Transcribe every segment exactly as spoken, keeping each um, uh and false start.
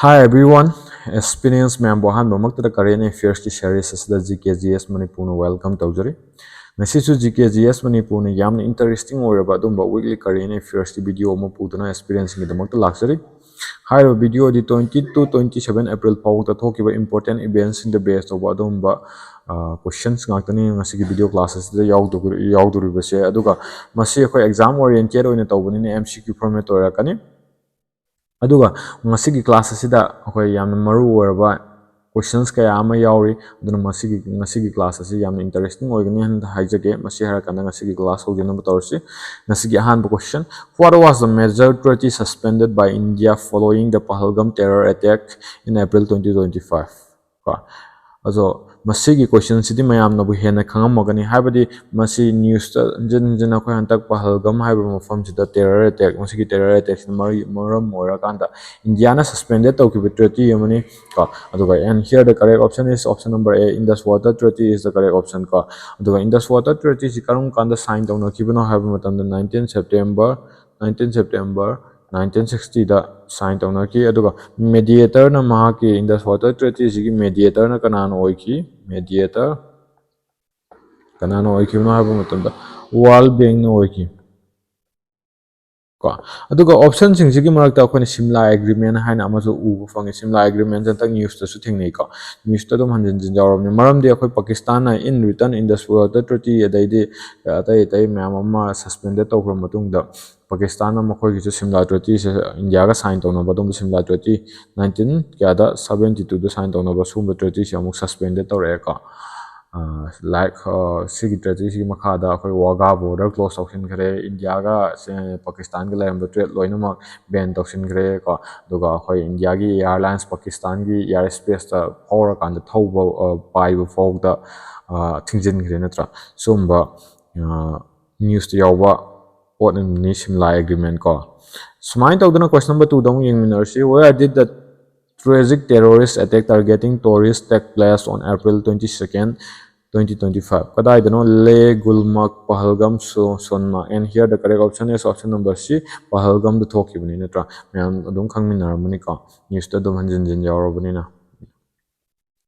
Hi everyone, experience ꯃꯌꯥꯝꯕꯨ ꯑꯍꯥꯟꯕꯃꯛꯇꯗ current affairs ꯀꯤ series ꯑꯁꯤꯗ G K G S ꯃꯅꯤꯄꯨꯔꯅ welcome ꯇꯧꯖꯔꯤ꯫ ꯉꯁꯤꯁꯨ G K G S ꯃꯅꯤꯄꯨꯔꯅ ꯌꯥꯝꯅ interesting ꯑꯣꯏꯔꯕ ꯑꯗꯨꯝꯕ weekly current affairs ꯀꯤ video ꯑꯃ ꯄꯨꯗꯨꯅ experience ꯁꯤꯡꯒꯤꯗꯃꯛꯇ ꯂꯥꯛꯆꯔꯤ꯫ ꯍꯥꯏꯔꯤꯕ video ꯑꯗꯤ twenty to twenty seven April ꯐꯥꯎꯕꯗ ꯊꯣꯛꯈꯤꯕ important events ꯁꯤꯡꯗ base ꯇꯧꯕ ꯑꯗꯨꯒꯨꯝꯕ questions ꯉꯥꯛꯇꯅꯤ ꯉꯁꯤꯒꯤ video class ꯑꯁꯤꯗ ꯌꯥꯎꯗꯣꯔꯤꯕꯁꯦ꯫ ꯑꯗꯨꯒ ꯃꯁꯤ ꯑꯩꯈꯣꯏ exam oriented ꯑꯣꯏꯅ ꯇꯧꯕꯅꯤꯅ M C Q format ꯑꯣꯏꯔꯛꯀꯅꯤ꯫ ꯑꯗꯨꯒ ꯉꯁꯤꯒꯤ class ꯑꯁꯤꯗ ꯑꯩꯈꯣꯏ ꯌꯥꯝꯅ ꯃꯔꯨ ꯑꯣꯏꯔꯕ questions ꯀꯌꯥ ꯑꯃ ꯌꯥꯎꯔꯤ꯫ ꯑꯗꯨꯅ ꯃꯁꯤꯒꯤ ꯉꯁꯤꯒꯤ class ꯑꯁꯤ ꯌꯥꯝꯅ interesting ꯑꯣꯏꯒꯅꯤ ꯍꯥꯏꯅ ꯍꯥꯏꯖꯒꯦ꯫ ꯃꯁꯤ ꯍꯥꯏꯔꯀꯥꯟꯗ ꯉꯁꯤꯒꯤ class ꯍꯧꯖꯅꯕ ꯇꯧꯔꯁꯤ꯫ ꯉꯁꯤꯒꯤ ꯑꯍꯥꯟꯕ question: What was the major treaty suspended by India following the Pahalgam terror attack in April twenty twenty five? ꯀꯣ ꯑꯗꯣ ꯃꯁꯤꯒꯤ question ꯁꯤꯗꯤ ꯃꯌꯥꯝꯅꯕꯨ ꯍꯦꯟꯅ ꯈꯪꯉꯝꯃꯒꯅꯤ, ꯍꯥꯏꯕꯗꯤ ꯃꯁꯤ news ꯇ ꯍꯟꯖꯤꯟ ꯍꯟꯖꯤꯟ ꯑꯩꯈꯣꯏ ꯍꯟꯗꯛ ꯄꯍꯜꯒꯝ ꯍꯥꯏꯕ ꯃꯐꯝꯁꯤꯗ terror attack, ꯃꯁꯤꯒꯤ terror attack ꯁꯤꯅ ꯃꯔꯝ ꯑꯣꯏꯔꯀꯥꯟꯗ ꯏꯟꯗꯤꯌꯥꯅ suspended ꯇꯧꯈꯤꯕ treaty ꯑꯃꯅꯤ꯫ ꯀꯣ ꯑꯗꯨꯒ and here the correct option is option number A, Indus Water Treaty is the correct option꯫ ꯀꯣ ꯑꯗꯨꯒ Indus Water Treaty ꯁꯤ ꯀꯔꯝ ꯀꯥꯟꯗ sign ꯇꯧꯅꯈꯤꯕꯅꯣ ꯍꯥꯏꯕ ꯃꯇꯝꯗ nineteen September nineteen September nineteen sixty ꯗ sign ꯇꯧꯅꯈꯤ꯫ ꯑꯗꯨꯒ mediator ꯅ ꯃꯍꯥꯛꯀꯤ Indus Water Treaty ꯁꯤꯒꯤ mediator ꯅ ꯀꯅꯥꯅ ꯑꯣꯏꯈꯤ? Mediator ꯀꯅꯥꯅ ꯑꯣꯏꯈꯤꯕꯅꯣ ꯍꯥꯏꯕ ꯃꯇꯝꯗ World Bank ꯅ ꯑꯣꯏꯈꯤ꯫ ꯀꯣ ꯑꯗꯨꯒ option ꯁꯤꯡꯁꯤꯒꯤ ꯃꯔꯛꯇ ꯑꯩꯈꯣꯏꯅ Simla Agreement ꯍꯥꯏꯅ ꯑꯃꯁꯨ ꯎꯕ ꯐꯪꯉꯤ꯫ Simla Agreement ꯁꯦ ꯍꯟꯗꯛ news ꯇꯁꯨ ꯊꯦꯡꯅꯩꯀꯣ꯫ News ꯇ ꯑꯗꯨꯝ ꯍꯟꯖꯤꯟ ꯍꯟꯖꯤꯟ ꯌꯥꯎꯔꯕꯅꯤ꯫ ꯃꯔꯝꯗꯤ ꯑꯩꯈꯣꯏ ꯄꯥꯀꯤꯁꯇꯥꯟꯅ in return Indus Water Treaty ꯑꯗꯩꯗꯤ ꯑꯇꯩ ꯑꯇꯩ ꯃꯌꯥꯝ ꯑꯃ suspended ꯇꯧꯈ꯭ꯔ ꯃꯇꯨꯡꯗ ꯄꯥꯀꯤꯁꯇꯥꯟꯅ ꯃꯈꯣꯏꯒꯤꯁꯨ Simla Treaty ꯁꯦ ꯏꯟꯗꯤꯌꯥꯒ sign ꯇꯧꯅꯕ ꯑꯗꯨꯝꯕ Simla Treaty nineteen ꯀꯌꯥꯗ seventy two ꯗ sign ꯇꯧꯅꯕ ꯁꯤꯒꯨꯝꯕ treaty ꯁꯦ ꯑꯃꯨꯛ suspended ꯇꯧꯔꯛꯑꯦꯀꯣ꯫ Like ꯁꯤꯒꯤ treaty ꯁꯤꯒꯤ ꯃꯈꯥꯗ ꯑꯩꯈꯣꯏ ꯋꯥꯒꯥ border close ꯇꯧꯁꯤꯟꯈ꯭ꯔꯦ, ꯏꯟꯗꯤꯌꯥꯒ ꯄꯥꯀꯤꯁꯇꯥꯟꯒ ꯂꯩꯔꯝꯕ trade ꯂꯣꯏꯅꯃꯛ ban ꯇꯧꯁꯤꯟꯈ꯭ꯔꯦ ꯀꯣ꯫ ꯑꯗꯨꯒ ꯑꯩꯈꯣꯏ ꯏꯟꯗꯤꯌꯥꯒꯤ airlines ꯄꯥꯀꯤꯁꯇꯥꯟꯒꯤ air space ꯇ ꯐꯥꯎꯔꯀꯥꯟꯗ ꯊꯧꯕ ꯄꯥꯏꯕ ꯐꯥꯎꯗ ꯊꯤꯡꯖꯤꯟꯈ꯭ꯔꯦ ꯅꯠꯇ꯭ꯔꯥ꯫ ꯁꯤꯒꯨꯝꯕ news ꯇ ꯌꯥꯎꯕ ꯄꯣꯠ ꯑꯃꯅꯤ Simla Agreement ꯀꯣ꯫ ꯁꯨꯃꯥꯏꯅ ꯇꯧꯗꯅ question number two ꯗ ꯑꯃꯨꯛ ꯌꯦꯡꯃꯤꯟꯅꯔꯁꯤ꯫ Where did the tragic terrorist attack targeting tourists take place on April twenty second, twenty twenty-five꯫ ꯀꯗꯥꯏꯗꯅꯣ? ꯂꯦ ꯒꯨꯜꯃꯛ, ꯄꯍꯜꯒꯝ, ꯁꯣ- ꯁꯣꯟꯃꯥꯔꯒ꯫ And here the correct option is option number C, ꯄꯍꯜꯒꯝꯗ ꯊꯣꯛꯈꯤꯕꯅꯤ ꯅꯠꯇ꯭ꯔꯥ? ꯃꯌꯥꯝ ꯑꯗꯨꯝ ꯈꯪꯃꯤꯟꯅꯔꯝꯃꯅꯤꯀꯣ, ꯅ꯭ꯌꯨꯁꯇ ꯑꯗꯨꯝ ꯍꯟꯖꯤꯟ ꯍꯟꯖꯤꯟ ꯌꯥꯎꯔꯕꯅꯤꯅ꯫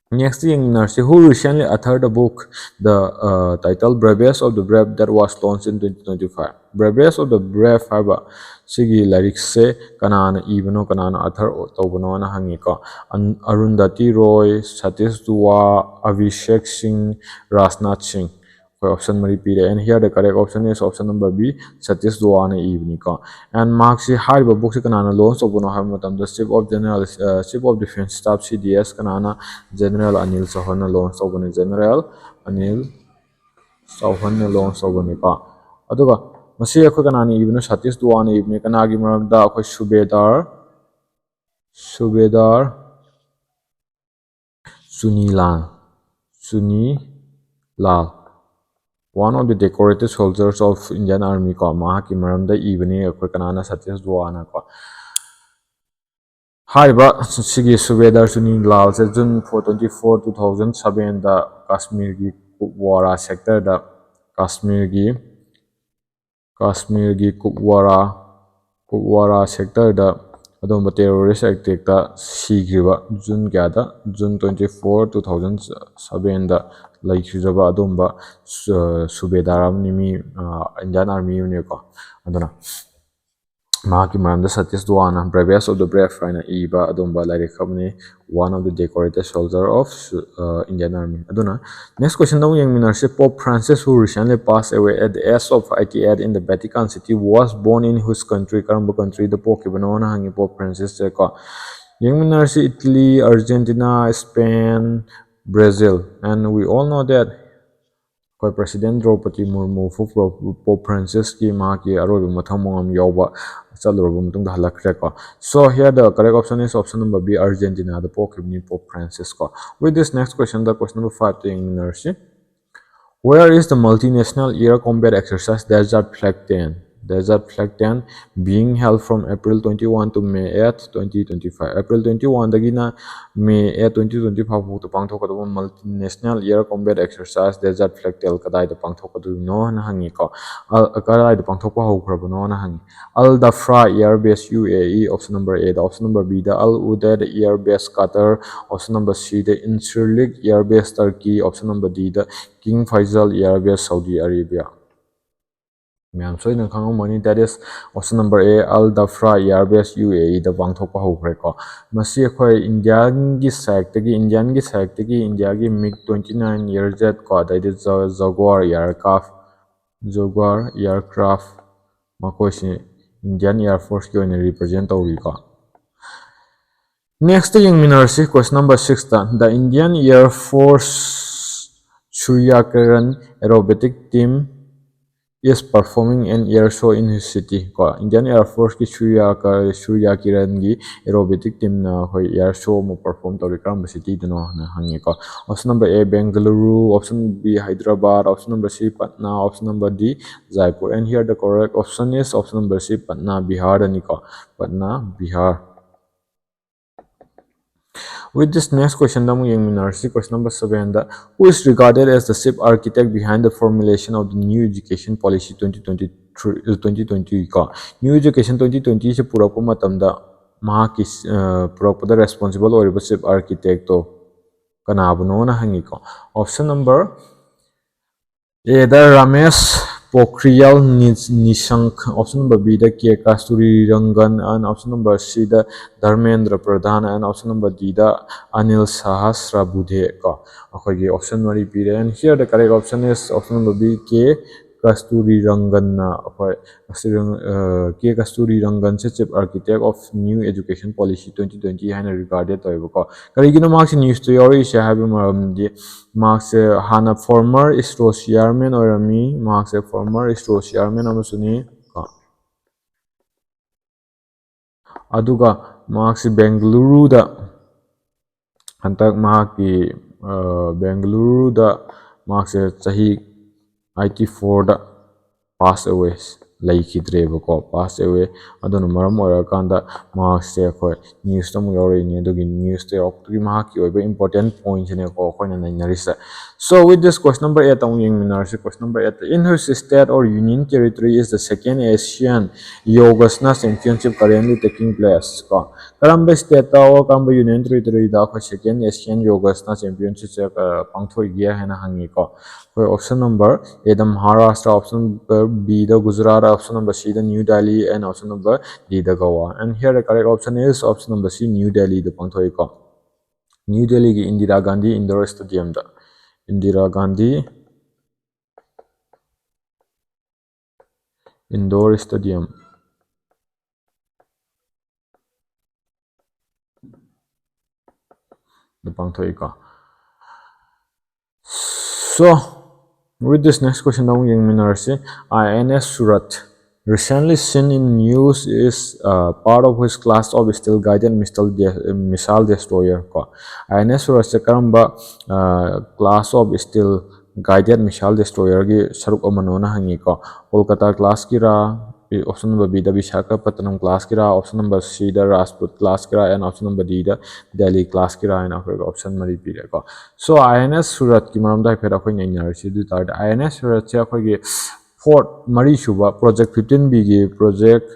Next ꯌꯦꯡꯃꯤꯟꯅꯔꯁꯤ, who recently authored a book, the uh, title Bravest of the Brave, that was launched in twenty twenty-five. Bravest of the Brave ꯍꯥꯏꯕ ꯁꯤꯒꯤ ꯂꯥꯏꯔꯤꯛꯁꯦ ꯀꯅꯥꯅ ꯏꯕꯅꯣ, ꯀꯅꯥꯅ author ꯇꯧꯕꯅꯣꯅ ꯍꯪꯉꯤꯀꯣ꯫ ꯑꯟ- ꯑꯔꯨꯟꯗꯇꯤ ꯔꯣꯏ, ꯁꯇꯤꯁ ꯗꯨꯋꯥ, ꯑꯚꯤꯁꯦꯛ ꯁꯤꯡ, ꯔꯥꯖꯅꯥꯊ ꯁꯤꯡ꯫ ꯑꯩꯈꯣꯏ option ꯃꯔꯤ ꯄꯤꯔꯦ꯫ And here the correct option is option number B, Satish ꯗꯨꯋꯥꯅ ꯏꯕꯅꯤꯀꯣ꯫ And ꯃꯍꯥꯛꯁꯤ, ꯍꯥꯏꯔꯤꯕ bookꯁꯤ ꯀꯅꯥꯅ launch ꯇꯧꯕꯅꯣ ꯍꯥꯏꯕ ꯃꯇꯝꯗ Chief of General, uh, Chief of Defence Staff, C D S, ꯀꯅꯥꯅ? General ꯑꯅꯤꯜ ꯆꯧꯍꯟꯅ launch ꯇꯧꯕꯅꯤ꯫ General Anil ꯆꯧꯍꯟꯅ launch ꯇꯧꯕꯅꯤꯀꯣ꯫ ꯑꯗꯨꯒ ꯃꯁꯤ ꯑꯩꯈꯣꯏ ꯀꯅꯥꯅ ꯏꯕꯅꯣ? ꯁꯇꯤꯁ ꯗꯨꯋꯥꯅ ꯏꯕꯅꯤ꯫ ꯀꯅꯥꯒꯤ ꯃꯔꯝꯗ? ꯑꯩꯈꯣꯏ ꯁꯨꯕꯦꯗꯥꯔ, ꯁꯨꯕꯦꯗꯥꯔ ꯆꯨꯅꯤꯂꯥꯜ, ꯆꯨꯅꯤꯂꯥꯜ, one of the decorated soldiers of Indian Army ꯀꯣ, ꯃꯍꯥꯛꯀꯤ ꯃꯔꯝꯗ ꯏꯕꯅꯤ ꯑꯩꯈꯣꯏ ꯀꯅꯥꯅ? ꯁꯇꯤꯁ ꯗꯨꯋꯥꯅ ꯀꯣ꯫ ꯍꯥꯏꯔꯤꯕ ꯁꯤꯒꯤ ꯁꯨꯕꯦꯗꯥꯔ ꯆꯨꯅꯤꯂꯥꯜꯁꯦ June four, twenty four, two thousand sevenꯗ ꯀꯥꯁꯃꯤꯔꯒꯤ ꯀꯨꯞꯋꯥꯔꯥ sectorꯗ, ꯀꯥꯁꯃꯤꯔꯒꯤ ꯀꯥꯁꯃꯤꯔꯒꯤ ꯀꯨꯞꯋꯥꯔꯥ, ꯀꯨꯞꯋꯥꯔꯥ sectorꯗ ꯑꯗꯨꯒꯨꯝꯕ terrorist attackꯇ ꯁꯤꯈ꯭ꯔꯤꯕ, June ꯀꯌꯥꯗ? June twenty four, two thousand sevenꯗ ꯂꯩꯈꯤꯗ꯭ꯔꯕ ꯑꯗꯨꯒꯨꯝꯕ ꯁꯨ- ꯁꯨꯕꯦꯗꯥꯔ ꯑꯃꯅꯤ, ꯃꯤ, ꯑ, Indian Army ꯑꯃꯅꯤꯀꯣ꯫ ꯑꯗꯨꯅ ꯃꯍꯥꯛꯀꯤ ꯃꯔꯝꯗ Satish ꯗꯨꯋꯥꯅ Bravest of the Brave ꯍꯥꯏꯅ ꯏꯕ ꯑꯗꯨꯒꯨꯝꯕ ꯂꯥꯏꯔꯤꯛ ꯑꯃꯅꯤ, one of the decorated soldier of, uh, Indian Army꯫ ꯑꯗꯨꯅ next questionꯗ ꯑꯃꯨꯛ ꯌꯦꯡꯃꯤꯟꯅꯔꯁꯤ꯫ Pope Francis, who recently passed away at the age of eighty eight in the Vatican City, was born in which country? ꯀꯔꯝꯕ countryꯗ ꯄꯣꯛꯈꯤꯕꯅꯣꯅ ꯍꯪꯉꯤ Pope Francisꯁꯦ ꯀꯣ꯫ ꯌꯦꯡꯃꯤꯟꯅꯔꯁꯤ, Italy, Argentina, Spain, Brazil, and we all know that ꯑꯩꯈꯣꯏ President Draupadi Murmu, Pope Francisꯀꯤ ꯃꯍꯥꯛꯀꯤ ꯑꯔꯣꯏꯕ ꯃꯊꯪ ꯃꯉꯝ ꯌꯥꯎꯕ ꯆꯠꯂꯨꯔꯕ ꯃꯇꯨꯡꯗ ꯍꯜꯂꯛꯈ꯭ꯔꯦꯀꯣ꯫ So here the correct option is option number B, Argentinaꯗ ꯄꯣꯛꯈꯤꯕꯅꯤ Pope Francis ꯀꯣ꯫ With this next question, the question number fiveꯇ ꯌꯦꯡꯃꯤꯟꯅꯔꯁꯤ꯫ Where is the multinational air combat exercise Desert Flag ten? Desert Flag ten, being held from April twenty-one to May eight, twenty twenty-five. April twenty-one ꯗꯒꯤꯅ May eight, twenty twenty-five ꯐꯥꯎꯕꯗ ꯄꯥꯡꯊꯣꯛꯀꯗꯕ Multinational Air Combat Exercise Desert Flag ten ꯀꯗꯥꯏꯗ ꯄꯥꯡꯊꯣꯛꯀꯗꯣꯏꯅꯣ ꯍꯥꯏꯅ ꯍꯪꯉꯤꯀꯣ꯫ ꯑ, ꯀꯗꯥꯏꯗ ꯄꯥꯡꯊꯣꯛꯄ ꯍꯧꯈ꯭ꯔꯕꯅꯣꯅ ꯍꯪꯉꯤ꯫ Al Dhafra Air Base, U A E, option number A the, option number B the Al Udeid Air Base, Qatar, option number C the Incirlik Air Base, Turkey, option number D the King Faisal Air Base, Saudi Arabia꯫ ꯃꯌꯥꯝ ꯁꯣꯏꯗꯅ ꯈꯪꯉꯝꯃꯅꯤ, that is option number A, Al Dhafra Air Base, U A E ꯗ ꯄꯥꯡꯊꯣꯛꯄ ꯍꯧꯈ꯭ꯔꯦꯀꯣ꯫ ꯃꯁꯤ ꯑꯩꯈꯣꯏ ꯏꯟꯗꯤꯌꯥꯒꯤ ꯁꯥꯏꯠꯇꯒꯤ, ꯏꯟꯗꯤꯌꯥꯒꯤ ꯁꯥꯏꯠꯇꯒꯤ ꯏꯟꯗꯤꯌꯥꯒꯤ MiG twenty nine Airjet ꯀꯣ, ꯑꯗꯩꯗꯤ Ja-, Jaguar Aircraft, Jaguar Aircraft, ꯃꯈꯣꯏꯁꯤ Indian Air Force ꯀꯤ ꯑꯣꯏꯅ represent ꯇꯧꯔꯤꯀꯣ꯫ Next ꯌꯦꯡꯃꯤꯟꯅꯔꯁꯤ, question number six ꯇ, The Indian Air Force Surya Kiran Aerobatic Team is performing an air show in his city ꯀꯣ꯫ Indian Air Force ꯀꯤ ꯁꯨꯔꯌꯥ ꯀ-, ꯁꯨꯔꯌꯥ ꯀꯤꯔꯟꯒꯤ aerobatic team ꯅ ꯑꯩꯈꯣꯏ air show ꯑꯃ perform ꯇꯧꯔꯤ, ꯀꯔꯝꯕ city ꯗꯅꯣ ꯍꯥꯏꯅ ꯍꯪꯉꯦꯀꯣ꯫ Option number A, Bengaluru, option B, Hyderabad, option number C, Patna, option number D, Jaipur. And here the correct option is option number C, Patna, Bihar ꯗꯅꯤꯀꯣ꯫ Patna, Bihar. With this, next question ꯗ ꯑꯃꯨꯛ ꯌꯦꯡꯃꯤꯟꯅꯔꯁꯤ, question number seven the, Who is regarded as the chief architect behind the formulation of the new education policy twenty twenty-three, twenty twenty ꯀꯣ? New education twenty twenty ꯁꯦ ꯄꯨꯔꯛꯄ ꯃꯇꯝꯗ ꯃꯍꯥꯛꯀꯤ, ꯑ, ꯄꯨꯔꯛꯄꯗ responsible ꯑꯣꯏꯔꯤꯕ chief architect to ꯀꯅꯥꯕꯨꯅꯣꯅ ꯍꯪꯉꯤꯀꯣ꯫ Option number A the Ramesh Pokhriyal Ni-, Nishank, option number B the K Kasturirangan, and option number C the Dharmendra Pradhan, and option number D the Anil Sahasrabudhe ꯀꯣ꯫ ꯑꯩꯈꯣꯏꯒꯤ option ꯃꯔꯤ ꯄꯤꯔꯦ, and here the correct option is option number B, K Kasturirangan ꯅ ꯑꯩꯈꯣꯏ Kasturi-, ꯑ, K Kasturirangan say Chief Architect of New Education Policy twenty twenty ꯍꯥꯏꯅ regarded ꯇꯧꯋꯦꯕꯀꯣ꯫ ꯀꯔꯤꯒꯤꯅꯣ ꯃꯍꯥꯛꯁꯦ news ꯇ ꯌꯥꯎꯔꯛꯏꯁꯦ ꯍꯥꯏꯕ ꯃꯔꯝꯗꯤ ꯃꯍꯥꯛꯁꯦ ꯍꯥꯟꯅ former ISRO chairman ꯑꯣꯏꯔꯝꯃꯤ, ꯃꯍꯥꯛꯁꯦ former ISRO chairman ꯑꯃꯁꯨꯅꯤ ꯀꯣ꯫ ꯑꯗꯨꯒ ꯃꯍꯥꯛꯁꯦ ꯕꯦꯡꯒꯂꯨꯔꯨꯗ, ꯍꯟꯗꯛ ꯃꯍꯥꯛꯀꯤ, ꯑ, ꯕꯦꯡꯒꯂꯨꯔꯨꯗ ꯃꯍꯥꯛꯁꯦ ꯆꯍꯤ eighty four ꯗ pass away ꯂꯩꯈꯤꯗ꯭ꯔꯦꯕꯀꯣ, pass away꯫ ꯑꯗꯨꯅ ꯃꯔꯝ ꯑꯣꯏꯔꯀꯥꯟꯗ ꯃꯍꯥꯛꯁꯦ ꯑꯩꯈꯣꯏ news ꯇ ꯑꯃꯨꯛ ꯌꯥꯎꯔꯛꯏꯅꯦ꯫ ꯑꯗꯨꯒꯤ news ꯇ ꯌꯥꯎꯔꯛꯄꯗꯨꯒꯤ ꯃꯍꯥꯛꯀꯤ ꯑꯣꯏꯕ important point ꯁꯤꯅꯦꯀꯣ ꯑꯩꯈꯣꯏꯅ ꯅꯩꯅꯔꯤꯁꯦ꯫ So with this, question number eight ꯑꯃꯨꯛ ꯌꯦꯡꯃꯤꯟꯅꯔꯁꯤ꯫ Question number eight, in which state or union territory is the second Asian Yogasana Championship currently taking place? ꯀꯣ, ꯀꯔꯝꯕ state ꯇ or ꯀꯔꯝꯕ union territory ꯗ ꯑꯩꯈꯣꯏ second Asian Yogasana Championship ꯁꯦ, ꯑ, ꯄꯥꯡꯊꯣꯛꯏꯒꯦ ꯍꯥꯏꯅ ꯍꯪꯉꯤꯀꯣ꯫ ꯑꯩꯈꯣꯏ option number A the Maharashtra, option number B the Gujarat, option number C the New Delhi, and option number D the Goa. And here the correct option is option number C, New Delhi the ꯄꯥꯡꯊꯣꯛꯏꯀꯣ꯫ New Delhi ꯒꯤ Indira Gandhi Indoor Stadium the, Indira Gandhi Indoor Stadium the ꯄꯥꯡꯊꯣꯛꯏꯀꯣ꯫ So, with this, next question ꯗ ꯑꯃꯨꯛ ꯌꯦꯡꯃꯤꯟꯅꯔꯁꯤ꯫ I N S Surat, recently seen in news, is, uh, part of which class of steel guided missile de-, missile destroyer? ꯀꯣ, I N S Surat ꯁꯦ ꯀꯔꯝꯕ, uh, class of steel guided missile destroyer ꯒꯤ ꯁꯔꯨꯛ ꯑꯃꯅꯣꯅ ꯍꯪꯉꯤꯀꯣ꯫ Kolkata class ꯀꯤꯔꯥ, option number B the Visakhapatnam class ꯀꯤꯔꯥ, option number C the Rajput class ꯀꯤꯔꯥ, and option number D the Delhi class ꯀꯤꯔꯥ ꯍꯥꯏꯅ ꯑꯩꯈꯣꯏꯒꯤ option ꯃꯔꯤ ꯄꯤꯔꯦꯀꯣ꯫ So, I N S Surat ꯀꯤ ꯃꯔꯝꯗ ꯍꯥꯏꯐꯦꯠ ꯑꯩꯈꯣꯏ ꯅꯩꯅꯔꯁꯤ꯫ ꯑꯗꯨ ꯑꯣꯏ ꯇꯥꯔꯗꯤ, I N S Surat ꯁꯦ ꯑꯩꯈꯣꯏꯒꯤ fourth, ꯃꯔꯤꯁꯨꯕ, project fifteen B ꯒꯤ, project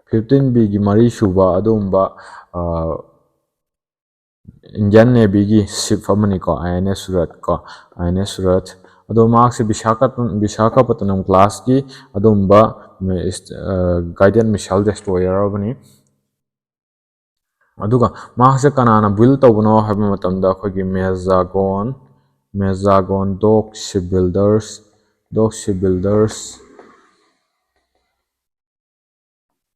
fifteen B ꯒꯤ ꯃꯔꯤꯁꯨꯕ ꯑꯗꯨꯒꯨꯝꯕ, ꯑ, Indian Navy ꯒꯤ ship ꯑꯃꯅꯤꯀꯣ, I N S Surat ꯀꯣ, I N S Surat꯫ ꯑꯗꯣ ꯃꯍꯥꯛꯁꯦ ꯕꯤꯁꯥꯈꯥꯄꯠ-, ꯕꯤꯁꯥꯈꯥꯄꯠꯇꯅꯝ class ꯀꯤ ꯑꯗꯨꯒꯨꯝꯕ ꯃꯤ-, ꯏꯁ-, ꯑ, guided missile destroyer ꯑꯃꯅꯤ꯫ ꯑꯗꯨꯒ ꯃꯍꯥꯛꯁꯦ ꯀꯅꯥꯅ build ꯇꯧꯕꯅꯣ ꯍꯥꯏꯕ ꯃꯇꯝꯗ, ꯑꯩꯈꯣꯏꯒꯤ Mazagon, Mazagon Dock Shipbuilders, Dock Shipbuilders,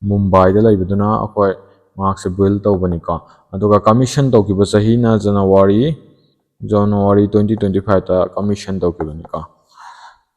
ꯃꯨꯝꯕꯥꯏꯗ ꯂꯩꯕꯗꯨꯅ ꯑꯩꯈꯣꯏ ꯃꯍꯥꯛꯁꯦ build ꯇꯧꯕꯅꯤꯀꯣ꯫ ꯑꯗꯨꯒ commission ꯇꯧꯈꯤꯕ ꯆꯍꯤꯅ January, January twenty twenty-five ꯇ commission ꯇꯧꯈꯤꯕꯅꯤꯀꯣ꯫